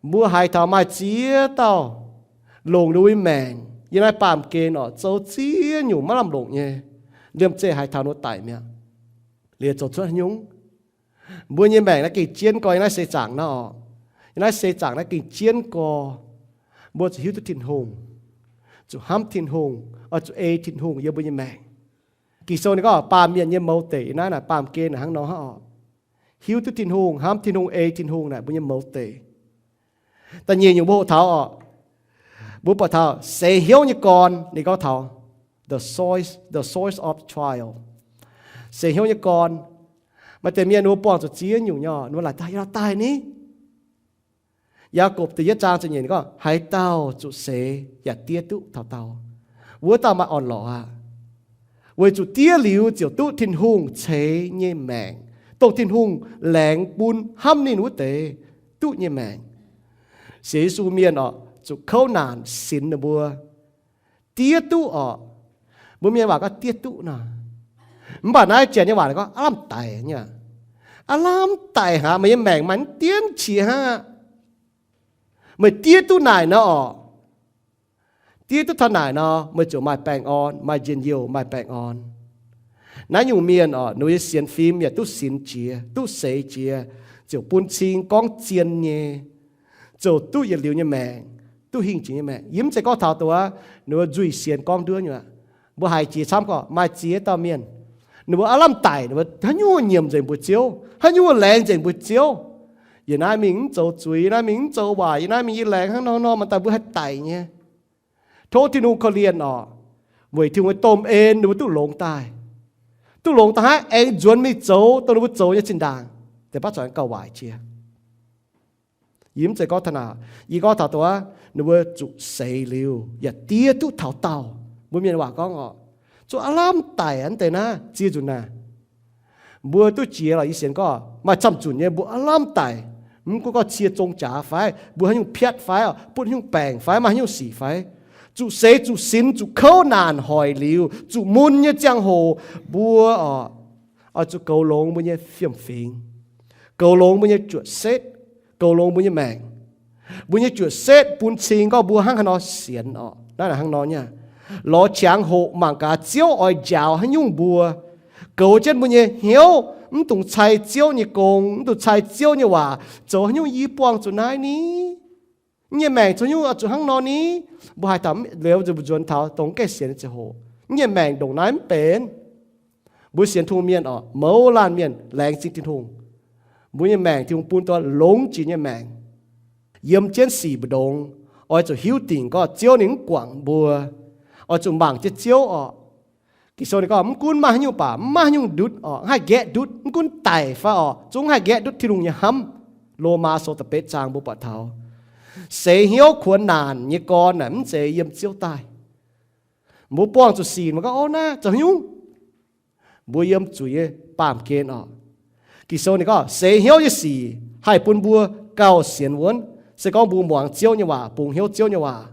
mbuo haiz taux maaih ziex dauh longc ninh mbuo nyei maengc yiem naaiv baamh gen oc, zoux ziex nyungc maiv lamh longc nyei, liemh zeih haiz taux ninh mbuo daic mi'aqv, liuz zoux cuotv haaix nyungc. Mbuo nyei maengc naaiv gengh jienv gorx yiem naaiv seix zaangc naaiv oc. Yiem naaiv seix zaangc naaiv gengh jienv gorx. Mbuo zuqc hiuv duqv Tin-Hungh, zuqc hnamv Tin-Hungh, oix zuqc ei Tin-Hungh yiem mbuo nyei maengc. Ging-Sou ninh gorngv baamh mienh nyei mouz deic yiem naaiv naaic baamh gen naaic hnangv nor hnangv oc. Hiuv duqv Tin-Hungh, hnamv Tin-Hungh, ei Tin-Hungh naaic mbuo nyei mouz deic. Da'nyeic nyungc mbuo hoqc taux oc, mbuo buatc taux seix hnyouv nyei gorn, ninh gorngv taux the source, the source of trial. Seix hnyouv nyei gorn, maaih deix mienh ninh mbuo buangh zuqc ziex nyungc nyei, ninh mbuo laaic daaih, yaac daaih ni. Yaagorpc da'yietv zaang ziepc nyeic ninh gorngv, haaix dauh zuqc seix yaac diev duqv taux daauh. Wuov dauh maaih orn-lorqc aqv. Weic zuqc diev liuz ziouc duqv Tin-Hungh ceix nyei maengc, dongh Tin-Hungh laengz bun hnamv ninh wuov deix duqv nyei maengc. Sienx Yesu mienh oc, zuqc kouv naanc sinx ninh mbuo, diev duqv oc. Mbuo mienh waac gorngv diev duqv nor. Mv baac naaiv Janx nyei waac ninh gorngv aav lamh daic nyei. Aav lamh daic hnangv, meih nyei maengc maaih mv dienv qiex hnangv aqv. Meih diev duqv naaic nor oc. Diev duqv taux naaic nor, meih ziouc maaih baengh orn, maaih njien-youh, maaih baengh orn. Naaiv nyungc mienh oc, ninh mbuo nyei sienx fim yaac duqv sinx jiex, duqv seix jiex, ziouc bun cing gorngv zien nyei, ziouc duqv yietc liuz nyei maengc, duqv hingh jiex nyei maengc. Yie mv zeiz gorngv taux dongh wuov ninh mbuo nzuih sienx gorngv nduov nyei aqv. Mbuo haiz jiex camv gorqv maaih ziex dauh mienh, ninh mbuo aav lamh daic, ninh mbuo haaix nyungc nyiemc nzengc mbuox Ziouv, haaix nyungc laengz nzengc mbuox Ziouv. Yie naaiv mingh mv zoux zuiz, yie naaiv mingh mv zoux waaic, yie naaiv mingh yie laengz hnangv nor nor, maaih daaih mbuo haih daic nyei. Tov Tin-Hungh korv-lienh oc, weic Tin-Hungh nyei domh en ninh mbuo duqv longx daaih. Duqv longx daaih hnangv, aengx nzuonx mingh zoux dongh ninh mbuo zoux nyei zinh ndaangc, deix baav zuqc aengx gauh waaic jiex. Yie mv zeiz gorngv taux naaic, yie gorngv taux dongh wuov ninh mbuo zuqc seix liuz yaac diev duqv taux daauh. Mbuo mienh waac gorngv oc, zuqc aav lamh daic aqv deix naaiv ziex nzunc naaic. Mbuo duqv jiex lorqc, yie sienx gorngv maaih camv nzunc nyei mbuo aav lamh daic. Mv gunv gorngv cie zong jaax fai mbuo haaix nyungc piatv fai oc, butv haaix nyungc baengc fai maaih haaix nyungc sic fai, zuqc seix zuqc sinx, zuqc kouv naanc hoic liuz, zuqc mun nyei ziangh hoc, mbuo oc, oix zuqc goux longx mbuo nyei fiem-fingx, goux longx mbuo nyei juoqc setv, goux longx mbuo nyei maengc. Mbuo nyei juoqc setv bun cing gorngv mbuo hnangv haaix nor sienx oc. Naaiv hnangv nor nyei, lorz qangx hoqc mangc gaax Ziouv oix njaaux haaix nyungc mbuo, goux jienv mbuo nyei hnyouv, mv dungx cai Ziouv nyei gong, mv dungx cai Ziouv nyei waac. Zoux haaix nyungc yie buangh zuqc naaiv ni? Yie nyei maengc zoux haaix nyungc zuqc hnangv nor ni? Mbuo haaix dauh liuz nzuonx taux dongh mv gaengh sienx nyei ziangh hoc, yie nyei maengc ndongc naaiv mv benx. Mbuo sienx Tin-Hungh mienh oc, mouz laanh mienh laengz zingh Tin-Hungh. Mbuo nyei maengc Tin-Hungh bun dongh longx jiex nyei maengc. Yiem jienv sic mbu'ndongx, oix zuqc hiuv dingc gorngv Ziouv ninh mv guangc mbuo. Oix zuqc mangc jienv Ziouv oc. Ging-Sou ninh gorngv mv gunv maaih haaix nyungc baac mv maaih haaix nyungc ndutv oc, mv haih nqaeqv ndutv, mv gunv daic fai oc, zungv mv haih nqaeqv ndutv Tin-Hungh nyei hnamv. Lomaa sou da'betv zaang mbuo buatc taux, seix hnyouv kuonx naanc nyei gorn naaic mv zeiz yiem Ziouv daaih. Mbuo buangh zuqc sic mbuo gorngv, o, naaiv zoux haaix nyungc? Mbuo yiem zuiz nyei baamh gen oc. Ging-Sou ninh gorngv seix hnyouv nyei sic haih bun mbuo gauh sienx wuonv. Se gorngv mbuo muangx Ziouv nyei waac, bungx hnyouv Ziouv nyei waac,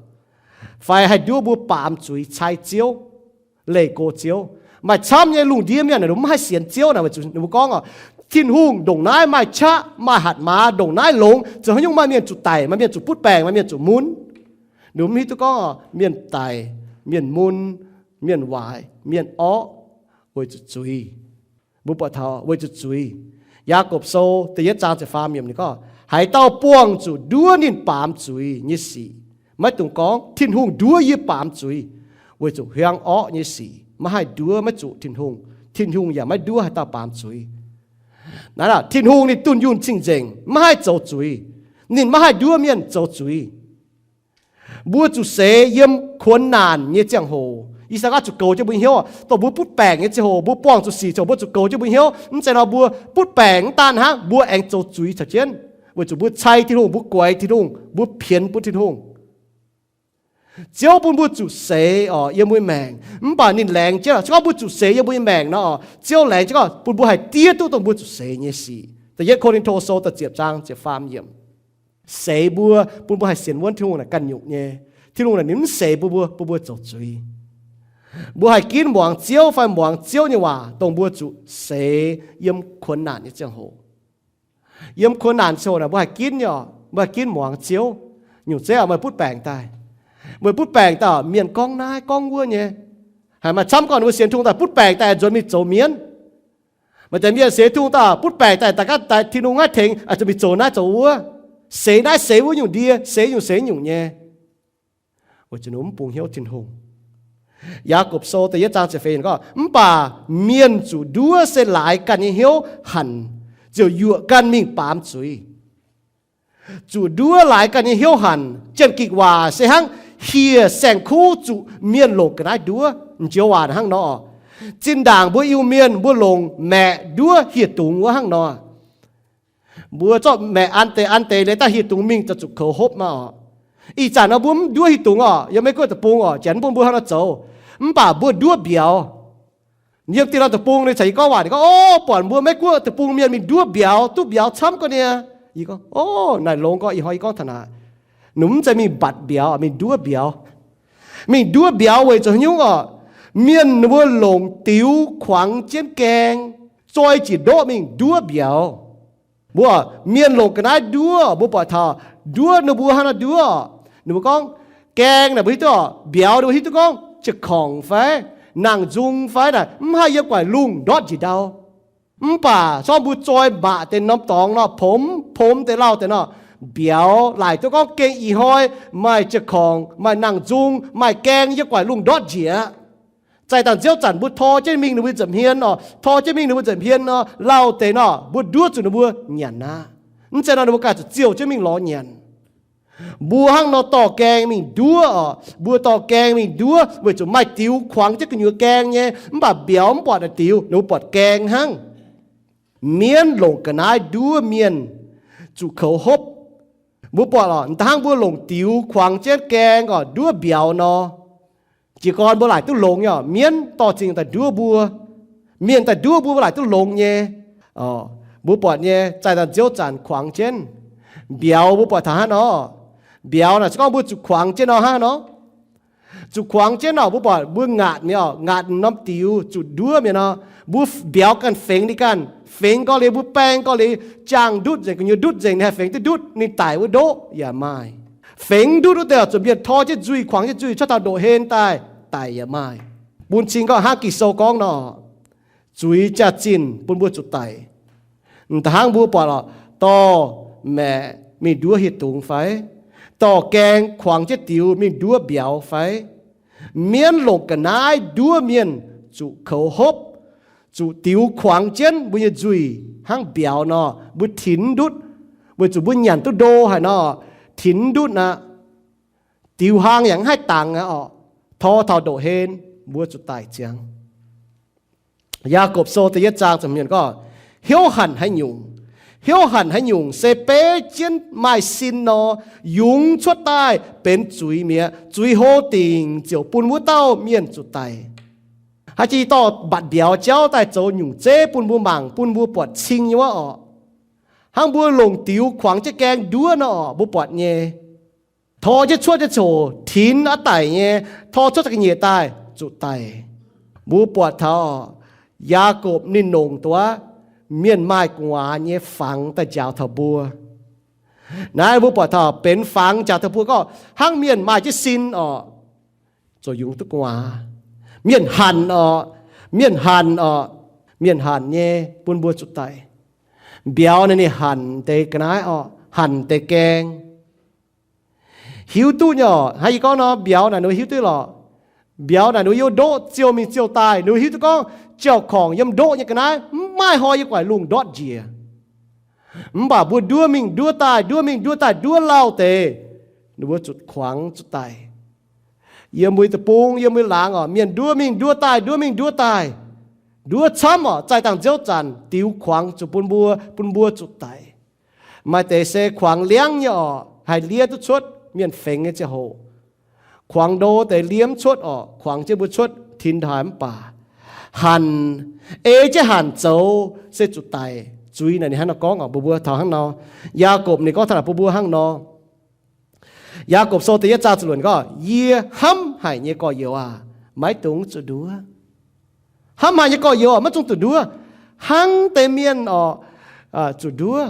fai haih nduov mbuo baamz zuiz cai Ziouv, leih go Ziouv. Maaih camv nyei lungh ndiev mienh naaic, ninh mbuo mv haih sienx Ziouv naaic, weic zuqc ninh mbuo gorngv oc, Tin-Hungh ndongc naaiv maaih qaqv, maaih hatc maaz ndongc naaiv longx, zoux haaix nyungc maaih mienh zuqc daic, maaih mienh zuqc butv baengc, maaih mienh zuqc mun. Ninh mbuo mv hiuv duqv gorngv oc, mienh daic, mienh mun, mienh waaic, mienh orqv, weic zuqc zuiz. Mbuo buatc taux weic zuqc zuiz. Yaagorpc Sou da'yietv zaang ziepc faam yiemc ninh gorngv, haaix dauh buangh zuqc nduov ninh baamz zuiz nyei sic, maiv dungx gorngv, Tin-Hungh nduov yie baamz zuiz, weic zuqc hiuang orqv nyei sic maiv haih nduov maiv zuqc Tin-Hungh. Tin-Hungh yaac maiv nduov haaix dauh baamz zuiz. Naaiv, Tin-Hungh ninh dunh yunh cing-nzengc, maiv haih zoux zuiz. Ninh maiv haih nduov mienh zoux zuiz. Mbuo zuqc seix yiem kuonx naanc nyei ziangh hoc. Ih zanc aav zuqc goux jienv mbuo hnyouv, dongh mbuo butv baengc nyei ziangh hoc, mbuo buangh zuqc sic ziouc mbuo zuqc goux jienv mbuo hnyouv. Mv zeiz nor mbuo butv baengc mv daan hnangv, mbuo aengx zoux zuiz caux jienv, weic zuqc mbuo cai Tin-Hungh, mbuo guaix Tin-Hungh, mbuo pienx bun Tin-Hungh. Ziouv bun mbuo zuqc seix oc yiem mbuo nyei maengc, mv baac ninh laengz jienv, se gorngv mbuo zuqc seix yiem mbuo nyei maengc nor, Ziouv laengz jienv gorngv bun mbuo haih diev duqv dongh mbuo zuqc seix nyei sic. Da'yietv Ko^lin^to Sou da'ziepc zaang ziepc faam yiemc. Seix mbuo, bun mbuo haih sienx wuonv Tin-Hungh naaic ganh nyungc nyei. Tin-Hungh naaic ninh mv seix bun mbuo, bun mbuo zoux zuiz. Mbuo haih ginv muangx Ziouv fai muangx Ziouv nyei waac dongh mbuo zuqc seix yiem kuonx naanc nyei ziangh hoc. Yiem kuonx naanc ziangh hoc naaic mbuo haih ginv nyei oc, mbuo haih ginv muangx Ziouv. Nyungc zeiv meih butv baengc daaih, meih butv baengc daaih mienh gorngv naaiv gorngv wuov nyei, haiz maaih camv gorngv ninh mbuo sienx Tin-Hungh daaih butv baengc daaih nzuonx mingh zoux mienv. Maaih deix mienh sienx Tin-Hungh daaih butv baengc daaih, daaih ganh daaih Tin-Hungh maiv tengx, zuqc mingh zoux naaiv zoux wuov, seix naaiv seix wuov nyungc ndie, seix nyungc seix nyungc nyei, weic zuqc ninh mv bungx hnyouv Tin-Hungh. Yaagorpc Sou da'yietv zaang ziepc feix gorngv, mv baac mienh zuqc nduov se laaix ganh nyei hnyouv hanc ziouc yuoqc ganh mingh baamz zuiz. Zuqc nduov laaix ganh nyei hnyouv hanc, Janx-Gikc waac se hnangv hieh saeng-kuv zuqc mienh longc ga'naaiv nduov. Njoux waac hnangv nor, zinh ndaangc mbuo Iu-Mienh mbuo longc maeqc nduov hieh dungz wuov hnangv nor. Mbuo zorqv maeqc an deix an deix liuz daaih hieh dungz mingh ziouc zuqc koux hopv maah oc. Ih zanc nor mbuo mv nduov hieh dungz oc, yiem Meiv-Guoqv deic-bung oc, janx mv bun mbuo hnangv nor zoux. Mv baac mbuo nduov mbiauz. Yiem dieh norm deic-bung ninh caux yie gorngv waac, ninh gorngv, Ov, buatc mbuo Meiv-Guoqv deic-bung mienh mingh nduov mbiauz, duqv mbiauz camv gorngv niaa. Yie gorngv, Ov, naaic longx gorngv ih hnoi yie gorngv taux naaic. Ninh mv zeiz mingh mbatc mbiauz, mingh nduov mbiauz. Mingh nduov mbiauz weic zuqc haaix nyungc oc? Mienh ninh mbuo longc diux kuangx jienv gaeng, zoi jiex ndoqv mingh nduov mbiauz. Mbuo, mienh longc ga'naaiv nduov, mbuo buatc taux nduov ninh mbuo hnangv naaiv nduov. Ninh mbuo gorngv, gaeng naaic mbuo hiuv duqv oc, mbiauz ninh mbuo hiuv duqv gorngv, jiex korngc fai, nangh nzung fai naaic mv haih yiem gu'nguaaic lungh ndortv njiec ndau. Mv baac zorqv mbuo zoi mbatc deix norm dorngx nor, pom pom deix lauh deix nor, mbiauz laaic duqv gorngv gengh ih hnoi maaih jiex korngc, maaih nangh nzung, maaih gaeng yiem gu'nguaaic lungh ndortv njiec aqv. Zaih dangh nziouv zanc mbuo tor jienv mingh ninh mbuo nza'hmien oc, tor jienv mingh ninh mbuo nza'hmien nor, lauh deix nor, mbuo nduov zuqc ninh mbuo nyanc aqv. Mv zeiz nor ninh mbuo ganh zuqc ziouh jienv mingh lorz nyanc. Mbuo hnangv nor dorh gaeng mingh nduov oc. Mbuo dorh gaeng mingh nduov weic zuqc maaih diux kuangx jienv gu'nyuoz gaeng nyei, mv baac mbiauz mv buatc naaic diux, ninh mbuo buatc gaeng hnangv. Mienv longc ga'naaiv nduov mienh zuqc koux hopv. Mbuo buatc oc, da'hnangv mbuo longc diux kuangx jienv gaeng oc, nduov mbiauz nor, jiez gorn mbuo laaic duqv longx nyei oc. Mienv dorh zingh daaih nduov mbuo, mienh daaih nduov mbuo, mbuo laaic duqv longx nyei. Mbuo buatc nyei, zaih daaih nziouv zanc kuangx jienv. Mbiauz mbuo buatc taux hnangv nor, mbiauz naaic se gorngv mbuo zuqc kuangx jienv nor hnangv nor. Zuqc kuangx jienv nor, mbuo buatc mbuo ngaatc mi'aqv, ngaatc norm diux zuqc nduov mi'aqv nor, mbuo mbiauz ganh fengx ninh ganh, fengx gau liuz mbuo baeng gau liuz, jaang ndutv nzengc, gu'nyuoz ndutv nzengc, ninh haih fengx duqv ndutv, ninh daic wuov ndoqv yaac maaih. Fengx ndutv wuov deix zuqc mienh tor jienv nzuih, kuangx jienv nzuih cuotv taux ndoqv-hlen daaih, daic yaac maaih. Bun cing gorngv hnangv Ging-Sou gorngv nor, zuiz jaax-zinh bun mbuo zuqc daic. Da'hnangv mbuo buatc oc, dorh maeqc mingh nduov hieh dungz fai? Dorh gaeng kuangx jienv diux mingh nduov mbiauz fai? Mienv longc ga'naaiv nduov mienh zuqc koux hopv, zuqc diux kuangx jienv mbuo nyei nzuih hnangv mbiauz nor, mbuo tinx ndutv, weic zuqc mbuo nyanc duqv ndo haic nor, tinx ndutv aqv. Diux hlang yaac mv haih dangx aqv oc. Tor taux ndoqv-hlen, mbuo zuqc daic ziangx. Yaagorpc Sou da'yietv zaang ziepc hmz gorngv, hnyouv hanc haaix nyungc, hnyouv hanc haaix nyungc se beiv jienv maaih sin nor, yungz cuotv daaih benx zuiz mi'aqv. Zuiz hlo dingc ziouc bun wuov dauh mienh zuqc daic. Haaix jiex dorh mbatc mbiauz jauv daaih zoux nyungc zeiv bun mbuo mangc, bun mbuo buatc cing nyei wuov oc. Hnangv mbuo longc diux kuangx jienv gaeng nduov nor oc, mbuo buatc nyei. Tor jienv cuotv nyei ziangh hoc tinx aqv daic nyei, tor cuotv za'gengh nyeic daaih zuqc daic. Mbuo buatc taux Yaagorpc ninh longc duqv mienh maaih gu'nguaaz nyei fangx daaih njaaux taux mbuo. Naaiv mbuo buatc taux benx fangx njaaux taux mbuo gorngv hnangv mienh maaih jienv sin oc, zoux yungz duqv gu'nguaaz. Mienh hanc oc, mienh hanc oc, mienh hanc nyei bun mbuo zuqc daic. Mbiauz naaic ninh hanc deix ga'naaiv oc, hanc deix gaeng. Hiuv duqv nyei oc. Hnangv yie gorngv nor, mbiauz naaic ninh hiuv duqv lorqc. Mbiauz naaic ninh yiem ndoqv ziouh mingh ziouh daaih, ninh hiuv duqv gorngv jauv-korngc yiem ndoqv nyei ga'naaiv mv maaih hnoi yiem gu'nguaaic lungh ndortv njiec. Mv baac mbuo nduov mingh nduov daaih, nduov mingh nduov daaih, nduov lauh deix, ninh mbuo zuqc kuangx zuqc daic. Yiem mbuo deic-bung, yiem mbuo laangz oc, mienh nduov mingh nduov daaih, nduov mingh nduov daaih, nduov camv oc, zaih dangh nziouv zanc diux kuangx zuqc bun mbuo, bun mbuo zuqc daic. Maaih deix se kuangx liangv nyei oc, haih liev duqv cuotv mienh fengx nyei ziangh hoc. kuangx ndo deix liemh cuotv orqc, kuangx jienv mbuo cuotv tin haaix mv baac hanc, ei jienv hanc zoux se zuqc daic zuiz naaic. Ninh hnangv nor gorngv orqc, mbuo mbuo taux hnangv nor, Yaagorpc ninh gorngv taux naaic mbuo mbuo hnangv nor. Yaagorpc Sou da'yietv zaang ziepc luoqc gorngv, Yie hnamv haic nyei gorx-youz aac, maiv dungx zuqc nduov. Hnamv haic nyei gorx-youz maiv dungx zuqc nduov. Hnangv deix mienh orqc, zuqc nduov,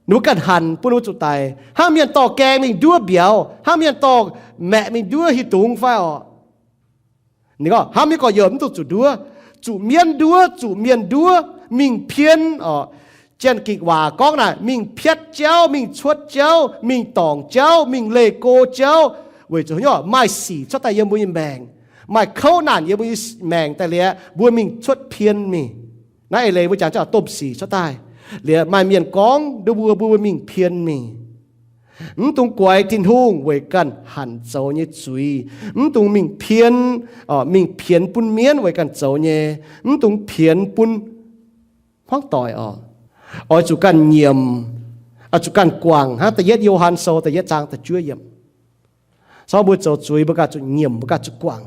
ninh mbuo ganh hanc bun ninh mbuo zuqc daic. Hnangv mienh dorh gaeng mingh nduov mbiauz, hnangv mienh dorh maeqc mingh nduov hieh dungz fai orqc. Ninh gorngv hnamv nyei gorx-youz mv dungx zuqc nduov, zuqc mienv nduov, zuqc mienh nduov, mingh pien orqc. Janx-Gikc waac gorngv naaic, mingh piatv jauv, mingh cuotv jauv, mingh dorngc jauv, mingh leih go jauv, weic zuqc maaih sic cuotv daaih yiem mbuo nyei maengc, maaih kouv naanc yiem mbuo nyei maengc daaih liuz, mbuo mingh cuotv pien mingh. Naaiv eix leiz mbuo jangx zungv domh sic cuotv daaih liuz, maaih mienh gorngv nduov mbuo, mbuo mingh pien mingh. Mv dungx guaix Tin-Hungh weic ganh hanc zoux nyei zuiz. Mv dungx mingh pien, mingh pienx bun mienv weic ganh zoux nyei. Mv dungx pienx bun hmuangv doic orqc. Oix zuqc ganh nyiemc, oix zuqc ganh guangc hnangv da'yietv Yo^han Sou da'yietv zaang da'juov yiemc. Zorqv mbuo zoux zuiz mbuo ganh zuqc nyiemc, mbuo ganh zuqc guangc.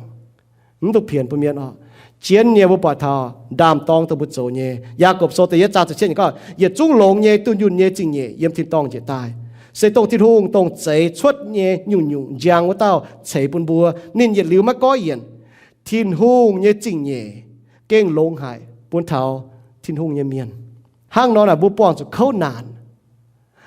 Mv dungx pienx bun mienh orqc. Jienv nyei mbuo buatc taux ndaam-dorng dongh mbuo zoux nyei. Yaagorpc Sou da'yietv zaang ziepc cietv gorngv, Yietc zungv longx nyei, dunh yunh nyei zingh nyeic yiem tin-dorngh njiec daaih, se dongh Tin-Hungh, dongh zeix cuotv nyei nyungc-nyungc njang wuov dauh ceix bun mbuo. Ninh yietc liuz maiv goiv yienc. Tin-Hungh nyei zingh nyeic gengh longx haic bun taux Tin-Hungh nyei mienh. Hnangv nor naaic mbuo buangh zuqc kouv naanc,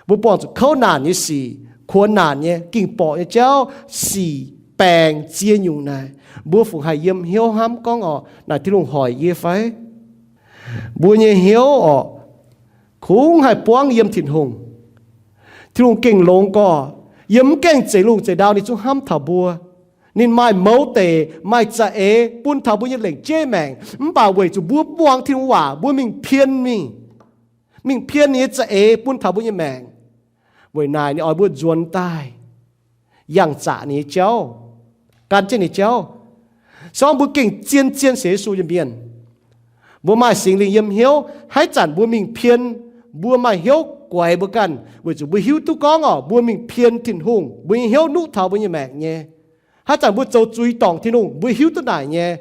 mbuo buangh zuqc kouv naanc nyei sic, kuonx naanc nyei, ging-borqc nyei jauv, sic, baengc, ziex nyungc naaic, mbuo fungc haih yiem hnyouv hnamv gorngv orqc, naaic Tin-Hungh hoic yie fai? Mbuo nyei hnyouv orqc, kungx haih buangv yiem Tin-Hungh. Tin-Hungh gengh longx gorx, yiem mv gaengh zeix lungh zeix ndau ninh zungv hnamv taux mbuo. Ninh maaih mouz deic, maaih za'eix bun taux mbuo nyei lengc jeiv maengc. Mv baac weic zuqc mbuo muangx Tin-Hungh waac, mbuo mingh pien mingh, mingh pien ninh nyei za'eix bun taux mbuo nyei maengc. Weic naaic ninh oix mbuo nzuonx daaih yangh zaqc ninh nyei jauv, gan jienv ninh nyei jauv. Se gorngv mbuo gengh zien-zien sienx Yesu nyei mienh, mbuo maaih Singx Lingh yiem hnyouv, haaix zanc mbuo mingh pien, mbuo maaih hnyouv guaix mbuo ganh, weic zuqc mbuo hiuv duqv gorngv orqc, mbuo mingh pien Tin-Hungh, mbuo nyei hnyouv nuqv taux mbuo nyei maengc nyei. Haaix zanc mbuo zoux zuiz dorngc Tin-Hungh, mbuo hiuv duqv naaic nyei.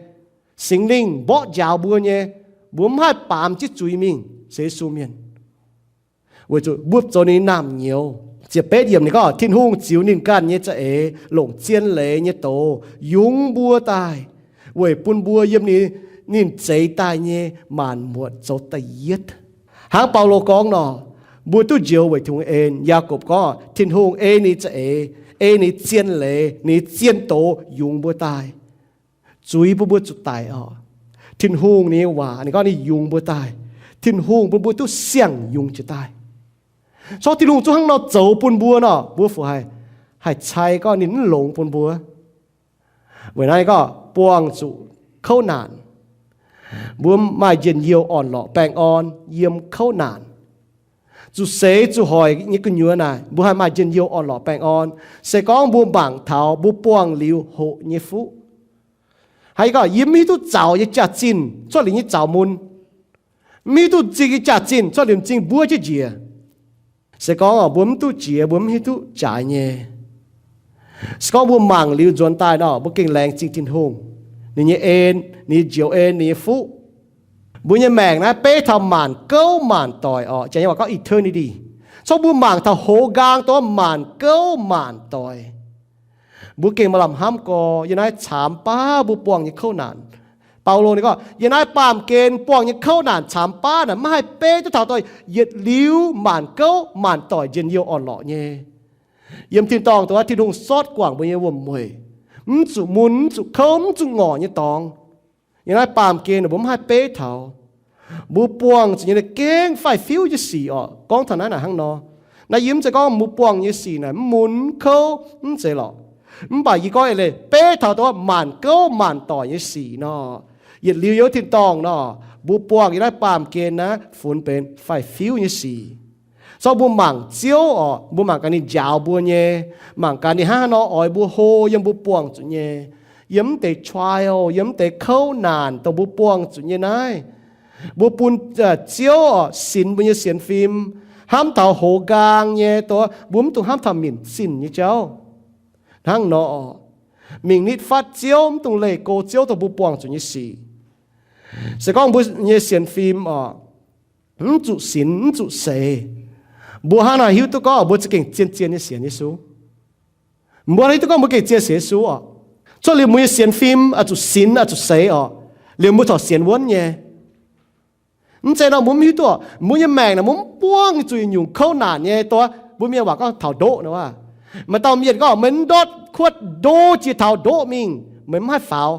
Singx Lingh mborqv njaaux mbuo nyei, mbuo mv haih baamz jienv zuiz mingh sienx Yesu mienh, weic zuqc mbuo zoux ninh nyei naamh nyouz. Ziepc betv yiemc ninh gorngv, Tin-Hungh ziux ninh ganh nyei za'eix longc zien leiz nyei doz yungz mbuo daaih, weic bun mbuo yiem ninh, ninh zeix daaih nyei maanc muotc zoux da'yietv. Hnangv Baulo gorngv nor, mbuo duqv njoux weic Tin-Hungh en. Yaagorpc gorngv Tin-Hungh ei ninh za'eix, ei ninh zien leiz, ninh zien doz yungz mbuo daaih, zuiz bun mbuo zuqc daic orqc. Tin-Hungh nyei waac ninh gorngv ninh yungz mbuo daaih. Tin-Hungh bun mbuo duqv siang-yungz jiex daaih. Corc Tin-Hungh zungv hnangv nor zoux bun mbuo nor, mbuo fungc haih cai gorngv ninh mv longx bun mbuo? Weic naaiv gorngv buangh zuqc kouv naanc, mbuo maaih njien-youh orn-lorqc baengh orn yiem kouv naanc. Zuqc seix zuqc hoic nyei gu'nyuoz naaic, mbuo haih maaih njien-youh orn-lorqc baengh orn, se gorngv mbuo mangc taux mbuo buangh liuz hoqc nyei fuqv. Haaix gorngv yie mv hiuv duqv zaux nyei jaax-zinh cuotv liuz nyei zaux mun, mv hiuv duqv m'zing nyei jaax-zinh cuotv liuz m'zing mbuov jienv njiec. Se gorngv mbuo mv duqv jiex, mbuo mv hiuv duqv jaaix nyei. Se gorngv mbuo mangc liuz nzuonx daaih nor, mbuo gengh laengz zingh Tin-Hungh, ninh nyei en, ninh nyei njoux en, ninh nyei fuqv. Mbuo nyei maengc naaiv beiv taux maanc gouv maanc doic orqc. Janx nyei waac gorngv eternity. Corc mbuo mangc taux hoz nqaang dongh maanc gouv maanc doic, mbuo gengh maaih lamh hnamv gorx yiem naaiv caamx baav mbuo buangh nyei kouv naanc. Baulo ninh gorngv, yiem naaiv baamh gen buangh nyei kouv naanc caamx baav naaic maiv haih beiv duqv taux dongh yietc liuz maanc gouv maanc doic njien-youh orn-lorqc nyei. Yiem tin-dorngh dongh wuov Tin-Hungh sortv guangc mbuo nyei wuom-mueic, mv zuqc mun, mv zuqc kouv, mv zuqc ngorc nyei dorngx. Yiem naaiv baamh gen mbuo mv haih beiv taux. Mbuo buangh zuqc nyei gengh faix-fiuv nyei sic orqc. Gorngv taux naaiv naaic hnangv nor, naaiv yie mv zeiz gorngv mbuo buangh nyei sic naaic mv mun, mv kouv, mv zeiz lorqc. Mv baac yie gorngv eix leiz beiv taux dongh wuov maanc gouv maanc doic nyei sic nor, yietc liuz yiem tin-dorngh nor, mbuo buangh yiem naaiv baamh gen naaiv funx benx faix-fiuv nyei sic. Zorqv mbuo mangc Ziouv orqc, mbuo mangc gaax ninh njaaux mbuo nyei, mangc gaax ninh hnangv haaix nor oix mbuo hlo yiem mbuo buangh zuqc nyei, yiem mv deix trial, yiem mv deix kouv naanc dongh mbuo buangh zuqc nyei naaiv. Mbuo bun Ziouv orqc sinx mbuo nyei sienx fim, hnamv taux hoz nqaang nyei, dongh mbuo mv dungx hnamv taux minc zinh nyei jauv. Hnangv nor orqc, mingh nitv fatv Ziouv, mv dungx leih go Ziouv dongh mbuo buangh zuqc nyei sic. Se gorngv mbuo nyei sienx fim oc, mv zuqc sinx, mv zuqc seix, mbuo hnangv naaic hiuv duqv gorngv mbuo za'gengh zien-zien nyei sienx Yesu. Mbuo hiuv duqv gorngv mbuo gengh zien sienx Yesu oc. Cuotv liuz mbuo nyei sienx fim oix zuqc sinx, oix zuqc seix oc, liuz mbuo corc sienx wuonv nyei. Mv zeiz nor mbuo mv hiuv duqv, mbuo nyei maengc naaic mbuo mv buangh zuqc yietc nyungc kouv naanc nyei, dongh mbuo mienh waac gorngv taux ndoqv nor aav. Maaih dauh mienh gorngv, meih mv ndortv kuotv ndo jiex taux ndoqv mingh, meih mv haih faaux.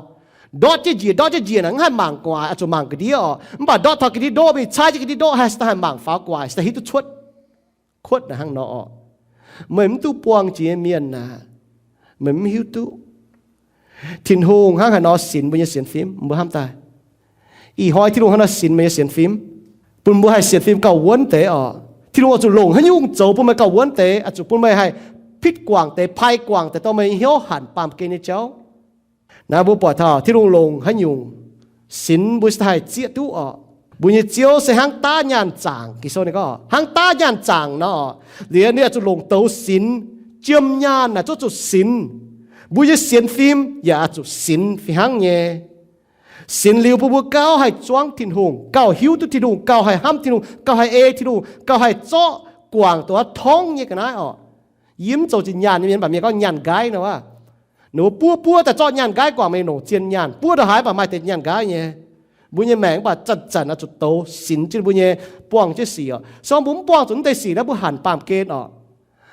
Ndortv jienv njiec, ndortv jienv njiec naaic mv haih mangc gu'nguaaic, oix zuqc mangc ga'ndiev oc. Mv baac ndortv taux ga'ndiev ndoqv mingh, caaiv jienv ga'ndiev ndoqv haih, se daaih haih mangc faaux gu'nguaaic, se daaih hiuv duqv cuotv. Kuotv naaic hnangv nor oc. Meih mv duqv buangh jiex nyei mienh aah, meih mv hiuv duqv Tin-Hungh hnangv haaix nor sinx mbuo nyei sienx fim, mbuo hnamv daaih. Ih hnoi Tin-Hungh hnangv haaix nor sinx meih nyei sienx fim, bun mbuo haih sienx fim gauh wuonv deix oc. Tin-Hungh oix zuqc longc haaix nyungc zoux bun meih gauh wuonv deix, oix zuqc bun meih haih pitv guangc deix, pai guangc deix, dorh meih nyei hnyouv hanc baamh gen nyei jauv. Naaiv mbuo buatc taux Tin-Hungh longc haaix nyungc sinx mbuo se haih zieqv duqv oc. Mbuo nyei Ziouv se hnangv daav nyaanh zaangc, Ging-Sou ninh gorngv hnangv daav nyaanh zaangc nor, liuz ninh oix zuqc longc douz sinx, jiem nyaanh naaic zungv zuqc sinx. Mbuo nyei sienx fim yaac oix zuqc sinx fih hnangv nyei. Sinx liuz bun mbuo gauh haih zuangv Tin-Hungh, gauh hiuv duqv Tin-Hungh, gauh haih hnamv Tin-Hungh, gauh haih ei Tin-Hungh, gauh haih zorqv guangc dongh wuov torngv nyei ga'naaiv oc. Yie mv zoux zinh nyaanh nyei mienh, mv baac mienh gorngv nyaanh nqaiv nor aav. Ninh mbuo buov buov daaih zorqv nyaanh nqaiv guangc, mienh longc zien nyaanh. Buov ndongc haaix mv baac maaih deix nyaanh nqaiv nyei. Mbuo nyei maengc mv baac zanc-zanc oix zuqc douz sinx jienv mbuo nyei buangh jienv sic oc. Se gorngv mbuo mv buangh zuqc naaiv deix sic naaiv, mbuo hanc baamh gen oc.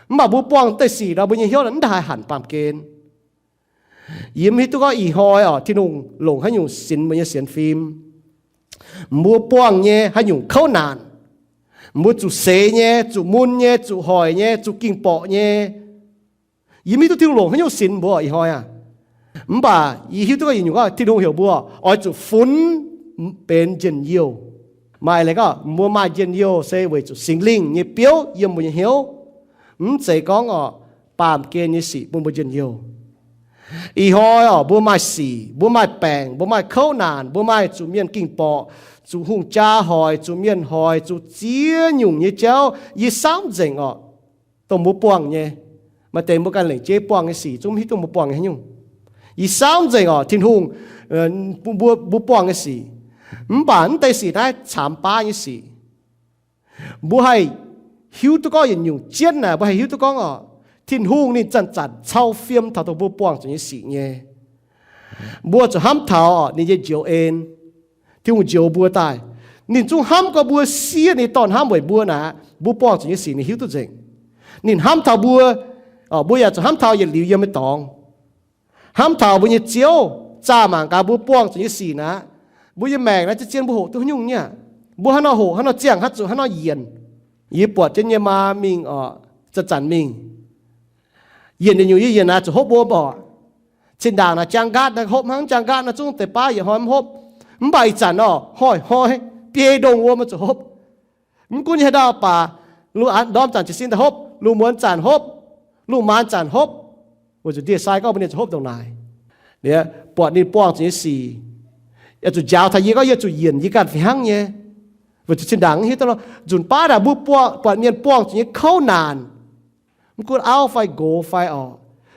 Mv baac mbuo buangh naaiv deix sic nor, mbuo nyei hnyouv mv ndaaih haih hanc baamh gen. Yie mv hiuv duqv gorngv ih hnoi oc, Tin-Hungh longc haaix nyungc sinx mbuo nyei sienx fim. Mbuo buangh nyei haaix nyungc kouv naanc, mbuo zuqc seix nyei, zuqc mun nyei, zuqc hoic nyei, zuqc ging-borqc nyei. Yie mv hiuv duqv Tin-Hungh longc haaix nyungc sinx mbuo ih hnoi aav. Mv baac yie hiuv duqv gorngv yietc nyungc gorngv Tin-Hungh heuc mbuo oix zuqc funx benx njien-youh. Maaih leiz gorngv mbuo maaih njien-youh se weic zuqc Singx Lingh nyei biouv yiem mbuo nyei hnyouv. Mv zeiz gorngv oc, baamh gen nyei sic bun mbuo njien-youh. Ih hnoi oc, mbuo maaih sic, mbuo maaih baengc, mbuo maaih kouv naanc, mbuo maaih zuqc mienh ging-borqc, zuqc hungh jaa hoic, zuqc mienh hoic, zuqc ziex nyungc nyei jauv, yie samv nzengc oc, dongh mbuo buangh nyei. Maaih deix mbuo ganh lengc jeiv buangh nyei sic zungv mv hiuv duqv mbuo buangh nyei haaix nyungc. Yie samv nzengc oc, Tin-Hungh, mbuo, mbuo buangh nyei sic. Mv baac naaiv deix sic naaiv camx baav nyei sic. Mbuo haih hiuv duqv gorngv yietc nyungc jienv naaic, mbuo haih hiuv duqv gorngv oc, Tin-Hungh ninh zanc-zanc cau fiem taux dongh mbuo buangh zuqc nyei sic nyei. Mbuo zuqc hnamv taux oc, ninh nyei njoux en. Tin-Hungh njoux mbuo daaih, ninh zungv hnamv gorngv mbuo siev ninh dorn hnamv weic mbuo naaic, mbuo buangh zuqc nyei sic ninh hiuv duqv nzengc. Ninh hnamv taux mbuo, mbuo yaac zuqc hnamv taux yietc liuz yiem nyei dorngx. Hnamv taux mbuo nyei Ziouv zaah mangc gaax mbuo buangh zuqc nyei sic naaic, mbuo nyei maengc naaiv zien-zien mbuo hoqc duqv haaix nyungc nyei aqv. Mbuo hnangv nor hoqc, hnangv nor ziangh, hnangv zuqc hnangv nor yienc. Yie buatc jienv nyei maa mingh oc, zanc-zanc mingh, yienc yietc nyungc yie yienc naaic zuqc hopv wuom oc. Zinh ndaangc naaic jaang nqaatv naaic hopv hnangv, jaang nqaatv naaic zungv deix baav yietc hnoi mv hopv. Mv baac ih zanc oc, hnoi-hnoi biei ndongh wuom zuqc hopv. Mv gunv nyei haaix dauh baac, lungh ndorm zanc jiez sin daaih hopv, lungh muonz zanc hopv, lungh maanz zanc hopv, weic zuqc ndie-sai gorngv mbuo ninh zuqc hopv ndongc naaic. Liuz buatc ninh buangh zuqc nyei sic, yaac zuqc njaaux taux yie gorngv yie zuqc yienc yie ganh fih hnangv nyei. Weic zuqc zinh ndaangc mv hiuv duqv nor, nzunc baav naaic mbuo buatc mienh buangh zuqc nyei kouv naanc, mv gunv auv fai nqox fai oc,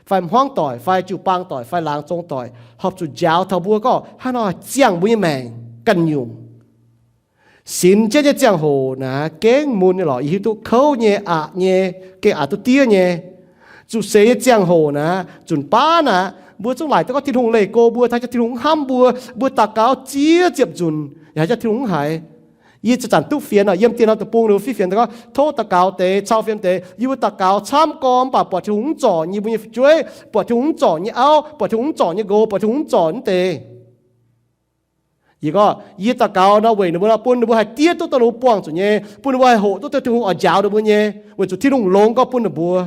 fai hmuangv doic fai jiu-baang doic fai laangz zong doic, horpc zuqc njaaux taux mbuo gorngv hnangv nor ziangh mbuo nyei maengc ganh nyungc. Sinx jienv nyei ziangh hoc naaic gengh mun nyei lorqc. Yie hiuv duqv kouv nyei, aqc nyei, gengh aqc duqv diev nyei. Zuqc seix nyei ziangh hoc naaic, nzunc baav naaic, mbuo zungv laaic duqv gorngv Tin-Hungh leih go mbuo, haaix jaax Tin-Hungh mv hnamv mbuo, mbuo daux gaux ziex ziepc nzunc, yaac haaix jaax Tin-Hungh mv haiz. Yie zanc-zanc duqv fienx oc, yiem dien norm deic-bung ninh mbuo fiev fienx gorngv tov daux gaux deix, cau fiem deix. Yie mbuo daux gaux camv gorngv mv baac buatc Tin-Hungh mv zorc nyei mbuo nyei fu'jueiv, buatc Tin-Hungh mv zorc nyei auv, buatc Tin-Hungh mv zorc nyei nqox, buatc Tin-Hungh mv zorc naaiv deix. Yie gorngv, yie daux gaux nor weic ninh mbuo nor, bun ninh mbuo haih diev duqv dongh ninh mbuo buangh zuqc nyei, bun ninh mbuo haih hoqc duqv dongh Tin-Hungh oix njaaux ninh mbuo nyei, weic zuqc Tin-Hungh longx gorngv bun ninh mbuo.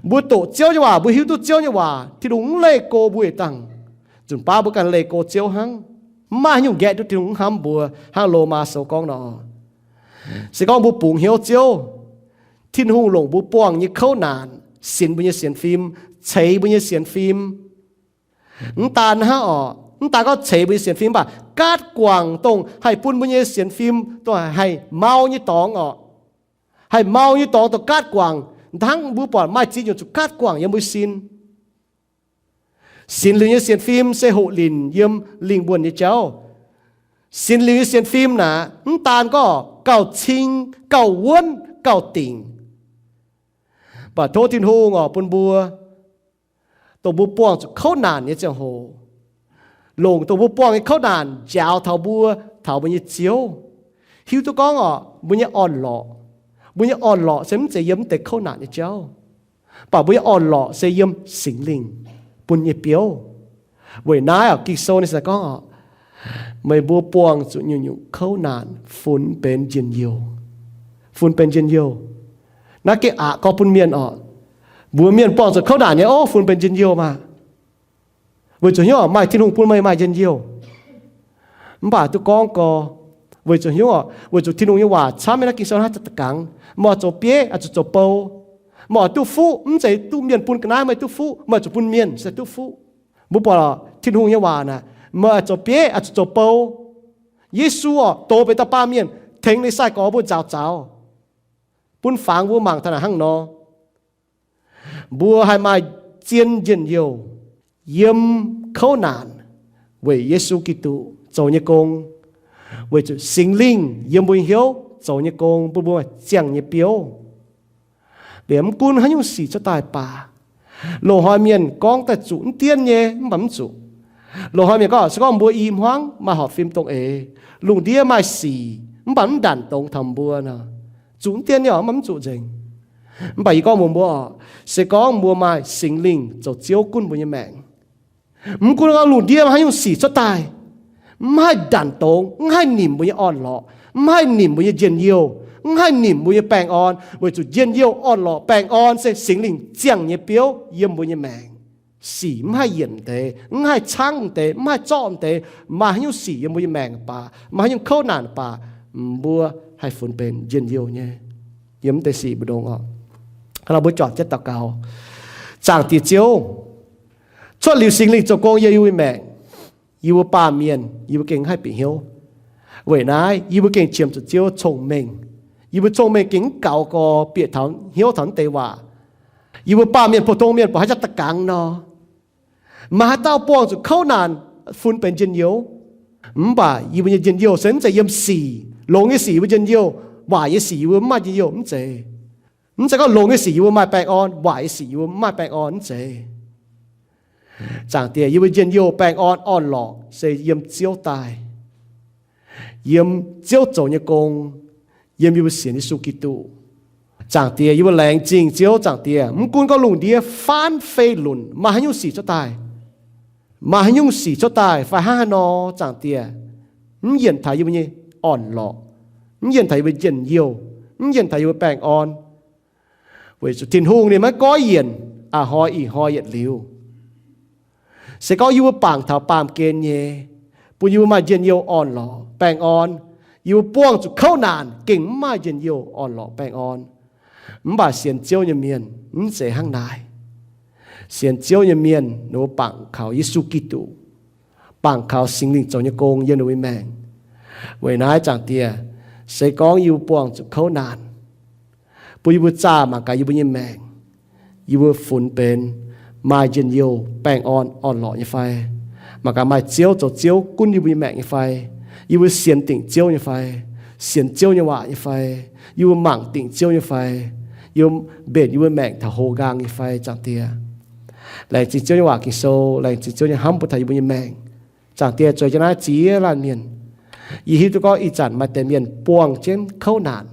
Mbuo doqc Ziouv nyei waac, mbuo hiuv duqv Ziouv nyei waac, Tin-Hungh mv leih go mbuo yietc dangh. Nzunc baav mbuo ganh leih go Ziouv hnangv. Mv maaih haaix nyungc nqaeqv duqv Tin-Hungh mv hnamv mbuo, hnangv Lomaa Sou gorngv nor. Se gorngv mbuo bungx hnyouv Ziouv, Tin-Hungh longc mbuo buangh nyei kouv naanc sinx mbuo nyei sienx fim, ceix mbuo nyei sienx fim. Mv daan hnangv oc, mv daan gorngv ceix mbuo nyei sienx fim, mv baac gaatv guangc dongh haih bun mbuo nyei sienx fim dongh haih mau nyei dorngx oc. Haih mau nyei dorngx dongh gaatv guangc. Hnangv mbuo buatc maaih ziex nyungc zuqc gaatv guangc yiem mbuo sin. Singx Lingh nyei sienx fim se hoqc linc yiem lingh wuonh nyei jauv. Singx Lingh nyei sienx fim naaic, mv daan gorngv gauh cing, gauh wuonv, gauh dingc, mv baac tov Tin-Hungh oc bun mbuo, dongh mbuo buangh zuqc kouv naanc nyei ziangh hoc, longc dongh mbuo buangh nyei kouv naanc njaaux taux mbuo, taux mbuo nyei Ziouv. Hiuv duqv gorngv oc, mbuo nyei orn-lorqc, mbuo nyei orn-lorqc se mv zeiz yiem mv deix kouv naanc nyei jauv, mv baac mbuo nyei orn-lorqc se yiem Singx Lingh bun nyei biouv. Weic naaiv oc, Ging-Sou ninh se gorngv oc, meih mbuo buangh zuqc nyungc-nyungc kouv naanc funx benx njien-youh. Funx benx njien-youh. Naaiv gengh aqc gorngv bun mienh oc. Mbuox mienh buangh zuqc kouv naanc nyei, ov, funx benx njien-youh maah. Weic zuqc hnyouv maaih Tin-Hungh bun meih maaih njien-youh. Mv baac duqv gorngv gorx, weic zuqc hnyouv oc, weic zuqc Tin-Hungh nyei waac camv nyei naaiv Ging-Sou naaiv da'gangx, meih oix zoux bieiv oix zuqc zoux bou. Meih oix duqv fuqv, mv zeiz duqv mienh bun ga'naaiv meih duqv fuqv, meih oix zuqc bun mienh se duqv fuqv. Mbuo buatc Tin-Hungh nyei waac naaic, meih oix zoux bieiv oix zuqc zoux bou. Yesu oc, dox benx dauh baamh mienh, tengx ninh sai-gorx mbuo nzaaux zaux, bun fangx mbuo mangc taux naaic hnangv nor. Mbuo haih maaih zien njien-youh yiem kouv naanc weic Yesu Giduc zoux nyei gong, weic zuqc Singx Lingh yiem mbuo nyei hnyouv zoux nyei gong bun mbuo maaih ziangh nyei biouv. Liemh mv gunv haaix nyungc sic cuotv daaih baac, loz-hnoi mienh gorngv daaih zuqc mv dienv nyei mv baac mv zuqc. Loz-hnoi mienh gorngv se gorngv mbuo i hmuangv maaih horpc fim dongh eix, lungh ndiev maaih sic mv baac mv ndanc dongz taux mbuo nor, zuqc mv dienv nyei oc, mv baac mv zuqc nzengc. Mv baac yie gorngv mbuox mbuo oc, se gorngv mbuo maaih Singx Lingh zoux Ziouv gunv mbuo nyei maengc, mv gunv gorngv lungh ndiev haaix nyungc sic cuotv daaih, mv haih ndanc dongz, mv haih nimc mbuo nyei orn-lorqc, mv haih nimc mbuo nyei njien-youh, mv haih nimc mbuo nyei baengh orn, weic zuqc njien-youh, orn-lorqc, baengh orn se Singx Lingh ziangh nyei biouv yiem mbuo nyei maengc. Sic mv haih yienc deix, mv haih caangv deix, mv haih zorqv deix. Maaih haaix nyungc sic yiem mbuo nyei maengc baac, maaih haaix nyungc kouv naanc baac, mbuo haih funx benx njien-youh nyei yiem mv deix sic mbu'ndongx oc. Hnangv nor mbuo juangc jienv daux gaux. Zaangc Diex Ziouv, cuotv liuz Singx Lingh zoux gong yiem yie mbuo maengc, yie mbuo baamh mienh yie mbuo gengh mv haih bieqc hnyouv. Weic naaiv yie mbuo gengh qiemx zuqc Ziouv cong-mengh. Yie mbuo cong-mengh gengh mv gaux gorx bieqc taux hnyouv taux mv deix waac. Yie mbuo baamh mienh, pou-tong mienh buatc haaix jaax da'gangx nor, maaih haaix dauh buangh zuqc kouv naanc funx benx njien-youh. Mv baac yie mbuo nyei njien-youh se mv zeiz yiem sic. Longx nyei sic yie mbuo njien-youh, waaic nyei sic yie mbuo mv maaih njien-youh, mv zeiz. Mv zeiz gorngv longx nyei sic yie mbuo maaih baengh orn, waaic nyei sic yie mbuo mv maaih baengh orn, mv zeiz. Zaangc Diex, yie mbuo njien-youh, baengh orn, orn-lorqc se yiem Ziouv daaih, yiem Ziouv zoux nyei gong, yiem yie mbuo sienx Yesu Giduc. Zaangc Diex, yie mbuo laengz zingh Ziouv. Zaangc Diex, mv gunv gorngv lungh ndiev faanv fei lunc maaih haaix nyungc sic cuotv daaih, maaih haaix nyungc sic cuotv daaih fai hnangv haaix nor, Zaangc Diex, mv yienc taux yie mbuo nyei orn-lorqc, mv yienc taux yie mbuo njien-youh, mv yienc taux yie mbuo baengh orn. Weic zuqc Tin-Hungh ninh maiv goiv yienc a'hnoi ih hnoi yietc liuz. Se gorngv yie mbuo bangc taux baamh gen nyei, bun yie mbuo maaih njien-youh, orn-lorqc, baengh orn, yie mbuo buangh zuqc kouv naanc gengh mv maaih njien-youh, orn-lorqc, baengh orn. Mv baac sienx Ziouv nyei mienh mv zeiz hnangv naaic. Sienx Ziouv nyei mienh ninh mbuo bangc kaux Yesu Giduc, bangc kaux Singx Lingh zoux nyei gong yiem ninh mbuo nyei maengc. Weic naaiv, Zaangc Diex, se gorngv yie mbuo buangh zuqc kouv naanc, bun yie mbuo zaah mangc gaax yie mbuo nyei maengc, yie mbuo funx benx maaih njien-youh, baengh orn, orn-lorqc nyei fai? Mangc gaax maaih Ziouv zoux Ziouv gunv yie mbuo nyei maengc nyei fai? Yie mbuo sienx dingc Ziouv nyei fai? Sienx Ziouv nyei waac nyei fai? Yie mbuo mangc dingc Ziouv nyei fai? Yie mbuo mbenc yie mbuo maengc taux hlo nqaang nyei fai, Zaangc Diex? Laengz zingh Ziouv nyei waac Ging-Sou, laengz zingh Ziouv nyei hnamv bun taux yie mbuo nyei maengc. Zaangc Diex, zueiz jienv naaiv ziex laanh mienh. Yie hiuv duqv gorngv ih zanc maaih deix mienh buangh jienv kouv naanc.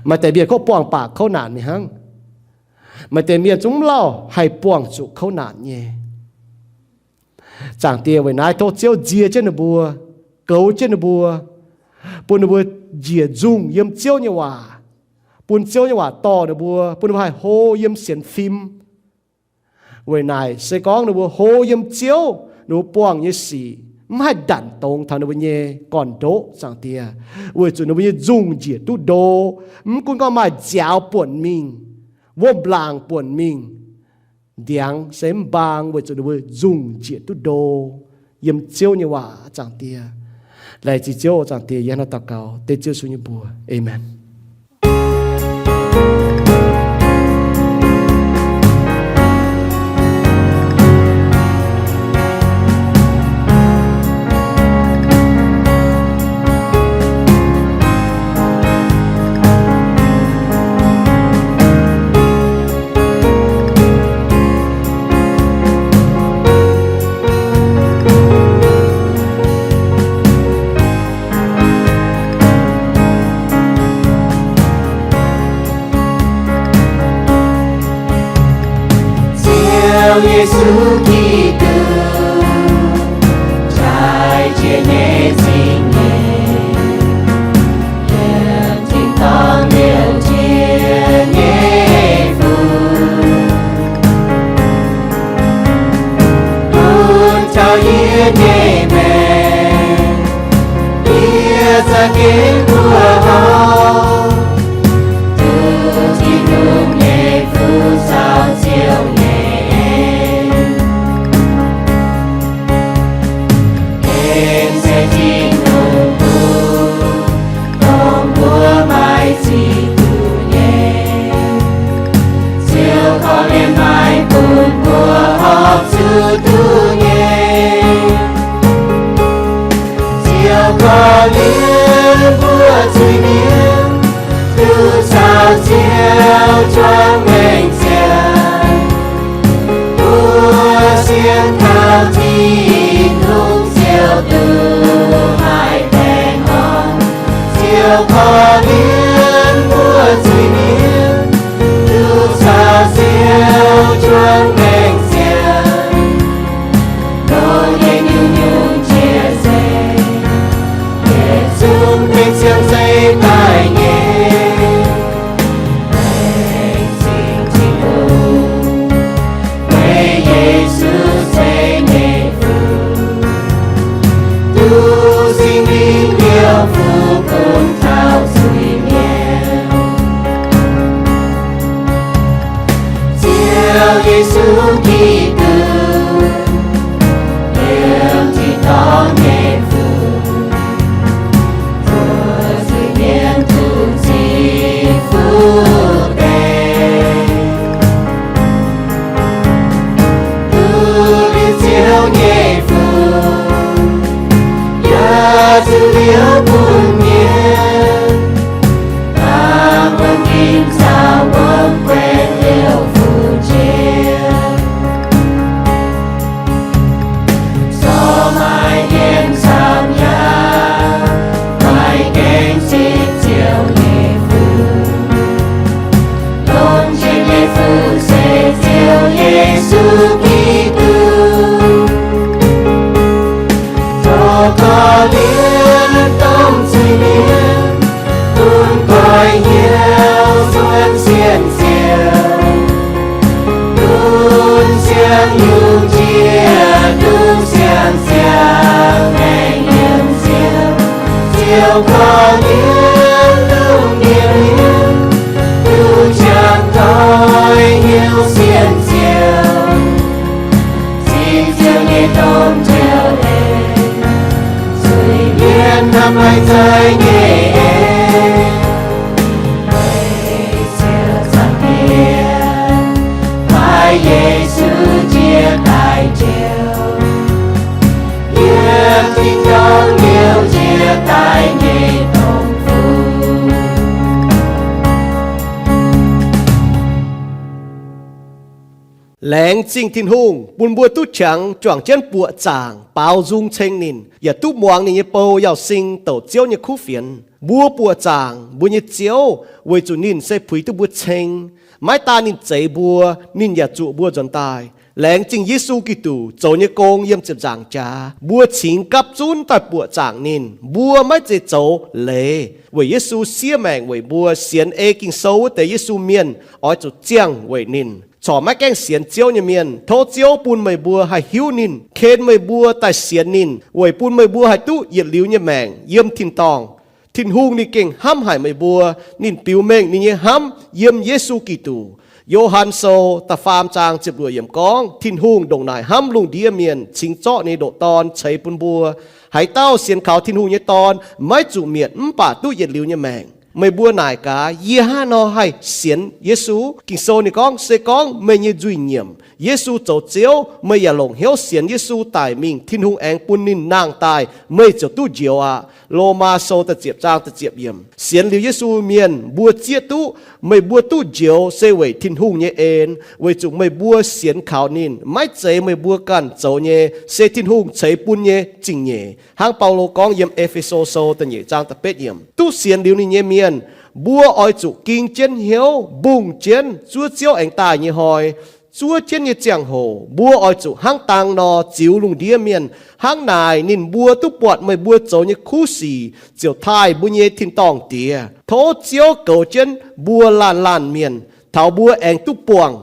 Maaih deix mienh kov buangh baac kouv naanc mingh hnangv. Maaih deix mienh zungv mv lauh haih buangh zuqc kouv naanc nyei. Zaangc Diex, weic naaiv tov Ziouv nzie jienv ninh mbuo, goux jienv ninh mbuo, bun ninh mbuo njiec nzungh yiem Ziouv nyei waac, bun Ziouv nyei waac dorh ninh mbuo, bun ninh mbuo haih hlo yiem sienx fim. Weic naaic se gorngv ninh mbuo hlo yiem Ziouv, ninh mbuo buangh nyei sic mv haih ndanc dongz taux ninh mbuo nyei gorn-ndoqv, Zaangc Diex, weic zuqc ninh mbuo nyei nzungh njiec duqv ndo. Mv gunv gorngv maaih nziaaux buonc mingh, wuom-laangc buonc mingh, ndiangx se mv mbaang, weic zuqc ninh mbuo nzungh njiec duqv ndo yiem Ziouv nyei waac, Zaangc Diex. Laengz zingh Ziouv, Zaangc Diex, yie hnangv naaiv daux gaux dengv Ziouv Yesu nyei mbuox. Aamen. Yesu Giduc, jaaix jiex nyei zingh nyeic, yiem tin-dorngh liouh jiex nyei fuqv, bun taux yie nyei maengc, yie za'gengh mbuoqc horc, duqv Tin-Hungh nyei fuqv caux Ziouv nyei en. En se Tin-Hungh bun dongh mbuo maiv ziqc duqv nyei. Ziouv korv-lienh maiv bun mbuo horpc zuqc duqv nyei. Ziouv korv-lienh mbuo zuiz-mienh, duqv caux Ziouv juangc maengc ziangh. Mbuo sienx taux Tin-Hungh Ziouv duqv haih baengh orn. Ziouv korv-lienh mbuo zuiz-mienh, duqv caux Ziouv juangc maengc ziangh. Longx nyei nyungc-nyungc jiex seix, yietc zungv dingc ziangh zeiv daaih nyei. Laengz zingh Tin-Hungh, weic Yesu zeiv nyei fuqv, duqv Singx Lingh liouh fuqv bun taux zuiz-mienh. Ziouv Yesu Giduc, yiem tin-dorngh nyei fuqv, zuov zuiz-mienh dungx ziqc fuqv deix. Duqv liuz Ziouv nyei fuqv, yaac zuqc liouh bun mienh, dangh wuom ginc caux wuom gueic liouh fuqv jiex. Corc maaih hmien camv yaac maaih gaengh zipv Ziouv nyei fuqv. Longx jiex nyei fuqv se Ziouv Yesu Giduc. Tov korv-lienh domh zuiz-mienh, bun goix hnyouv cuotv sienh Ziouv, bun siang-yungh jiex duqv siang-ziangh maengc yiem Ziouv. Ziouv korv-lienh lungh ndiev mienh, duqv jangx goix hnyouv sienh Ziouv. Zipv Ziouv nyei domh njoux en, zuiz-mienh hnamv maiv zeiz nyei en, weic Ziouv cangv diex, maaih Yesu jiex daaih Njoux, yiem tin-dorngh liouh jiex daaih nyei dongh fuqv. Laengz zingh Tin-Hungh bun mbuo duqv qangx juangc jienv buoqc zaangc baaux nzung ceng ninh, yaac duqv muangx ninh nyei bou Yauz Sing douc Ziouv nyei kuv fienx. Mbuo buoqc zaangc mbuo nyei Ziouv weic zuqc ninh se puix duqv mbuo ceng. Maiv daan ninh zeix mbuo, ninh yaac zuqc mbuo nzuonx daaih. Laengz zingh Yesu Giduc zoux nyei gong yiem ziepc nzaangc jaax, mbuo cingx gapv zunv daaih buoqc zaangc ninh. Mbuo maiv zeiz zoux leiz weic Yesu siev maengc weic mbuo. Sienx ei Ging-Sou wuov deix Yesu mienh oix zuqc ziangh weic ninh. Corc maiv gaengh sienx Ziouv nyei mienh, tov Ziouv bun meih mbuo haih hiuv ninh, ken meih mbuo daaih sienx ninh, weic bun meih mbuo haih duqv yietc liuz nyei maengc yiem tin-dorngh. Tin-Hungh ninh gengh hnamv haic meih mbuo. Ninh biux mengh ninh nyei hnamv yiem Yesu Giduc. Yo^han Sou da'faam zaang ziepc luoqc yiemc gorngv, Tin-Hungh ndongc naaic hnamv lungh ndiev mienh, cingx zorqv ninh nyei ndoqc Dorn ceix bun mbuo. Haaix dauh sienx kaux Tin-Hungh nyei Dorn maiv zuqc mietc, mv baac duqv yietc liuz nyei maengc. Meih mbuo naaic gaax, yie hnangv haaix nor haih sienx Yesu? Ging-Sou ninh gorngv, se gorngv meih nyei nzuih nyiemc, Yesu zoux Ziouv, meih yaac longc hnyouv sienx Yesu daic mingh, Tin-Hungh aengx bun ninh nangh daaih, meih ziouc duqv njoux aqv. Lomaa Sou da'ziepc zaang da'ziepc yiemc. Sienx liuz Yesu mienh mbuo zieqv duqv, meih mbuo duqv njoux se weic Tin-Hungh nyei en, weic zuqc meih mbuo sienx kaux ninh, maiv zeiz meih mbuo ganh zoux nyei, se Tin-Hungh ceix bun nyei zingh nyeic. Hnangv Baulo gorngv yiem E^fe^so Sou da'nyeic zaang da'betv yiemc, duqv sienx liuz ninh nyei mienh, mbuo oix zuqc ging jienv hnyouv mbungh jienv zuov Ziouv aengx daaih nyei hnoi, zuov jienv nyei ziangh hoc, mbuo oix zuqc hnangv dang nor ziux lungh ndiev mienh. Hnangv naaic ninh mbuo duqv buatc meih mbuo zoux nyei kuv sic ziouc taaih mbuo nyei tin-dorngh Diex. Tov Ziouv goux jienv mbuo laanh laanh mienh taux mbuo aengx duqv buangh.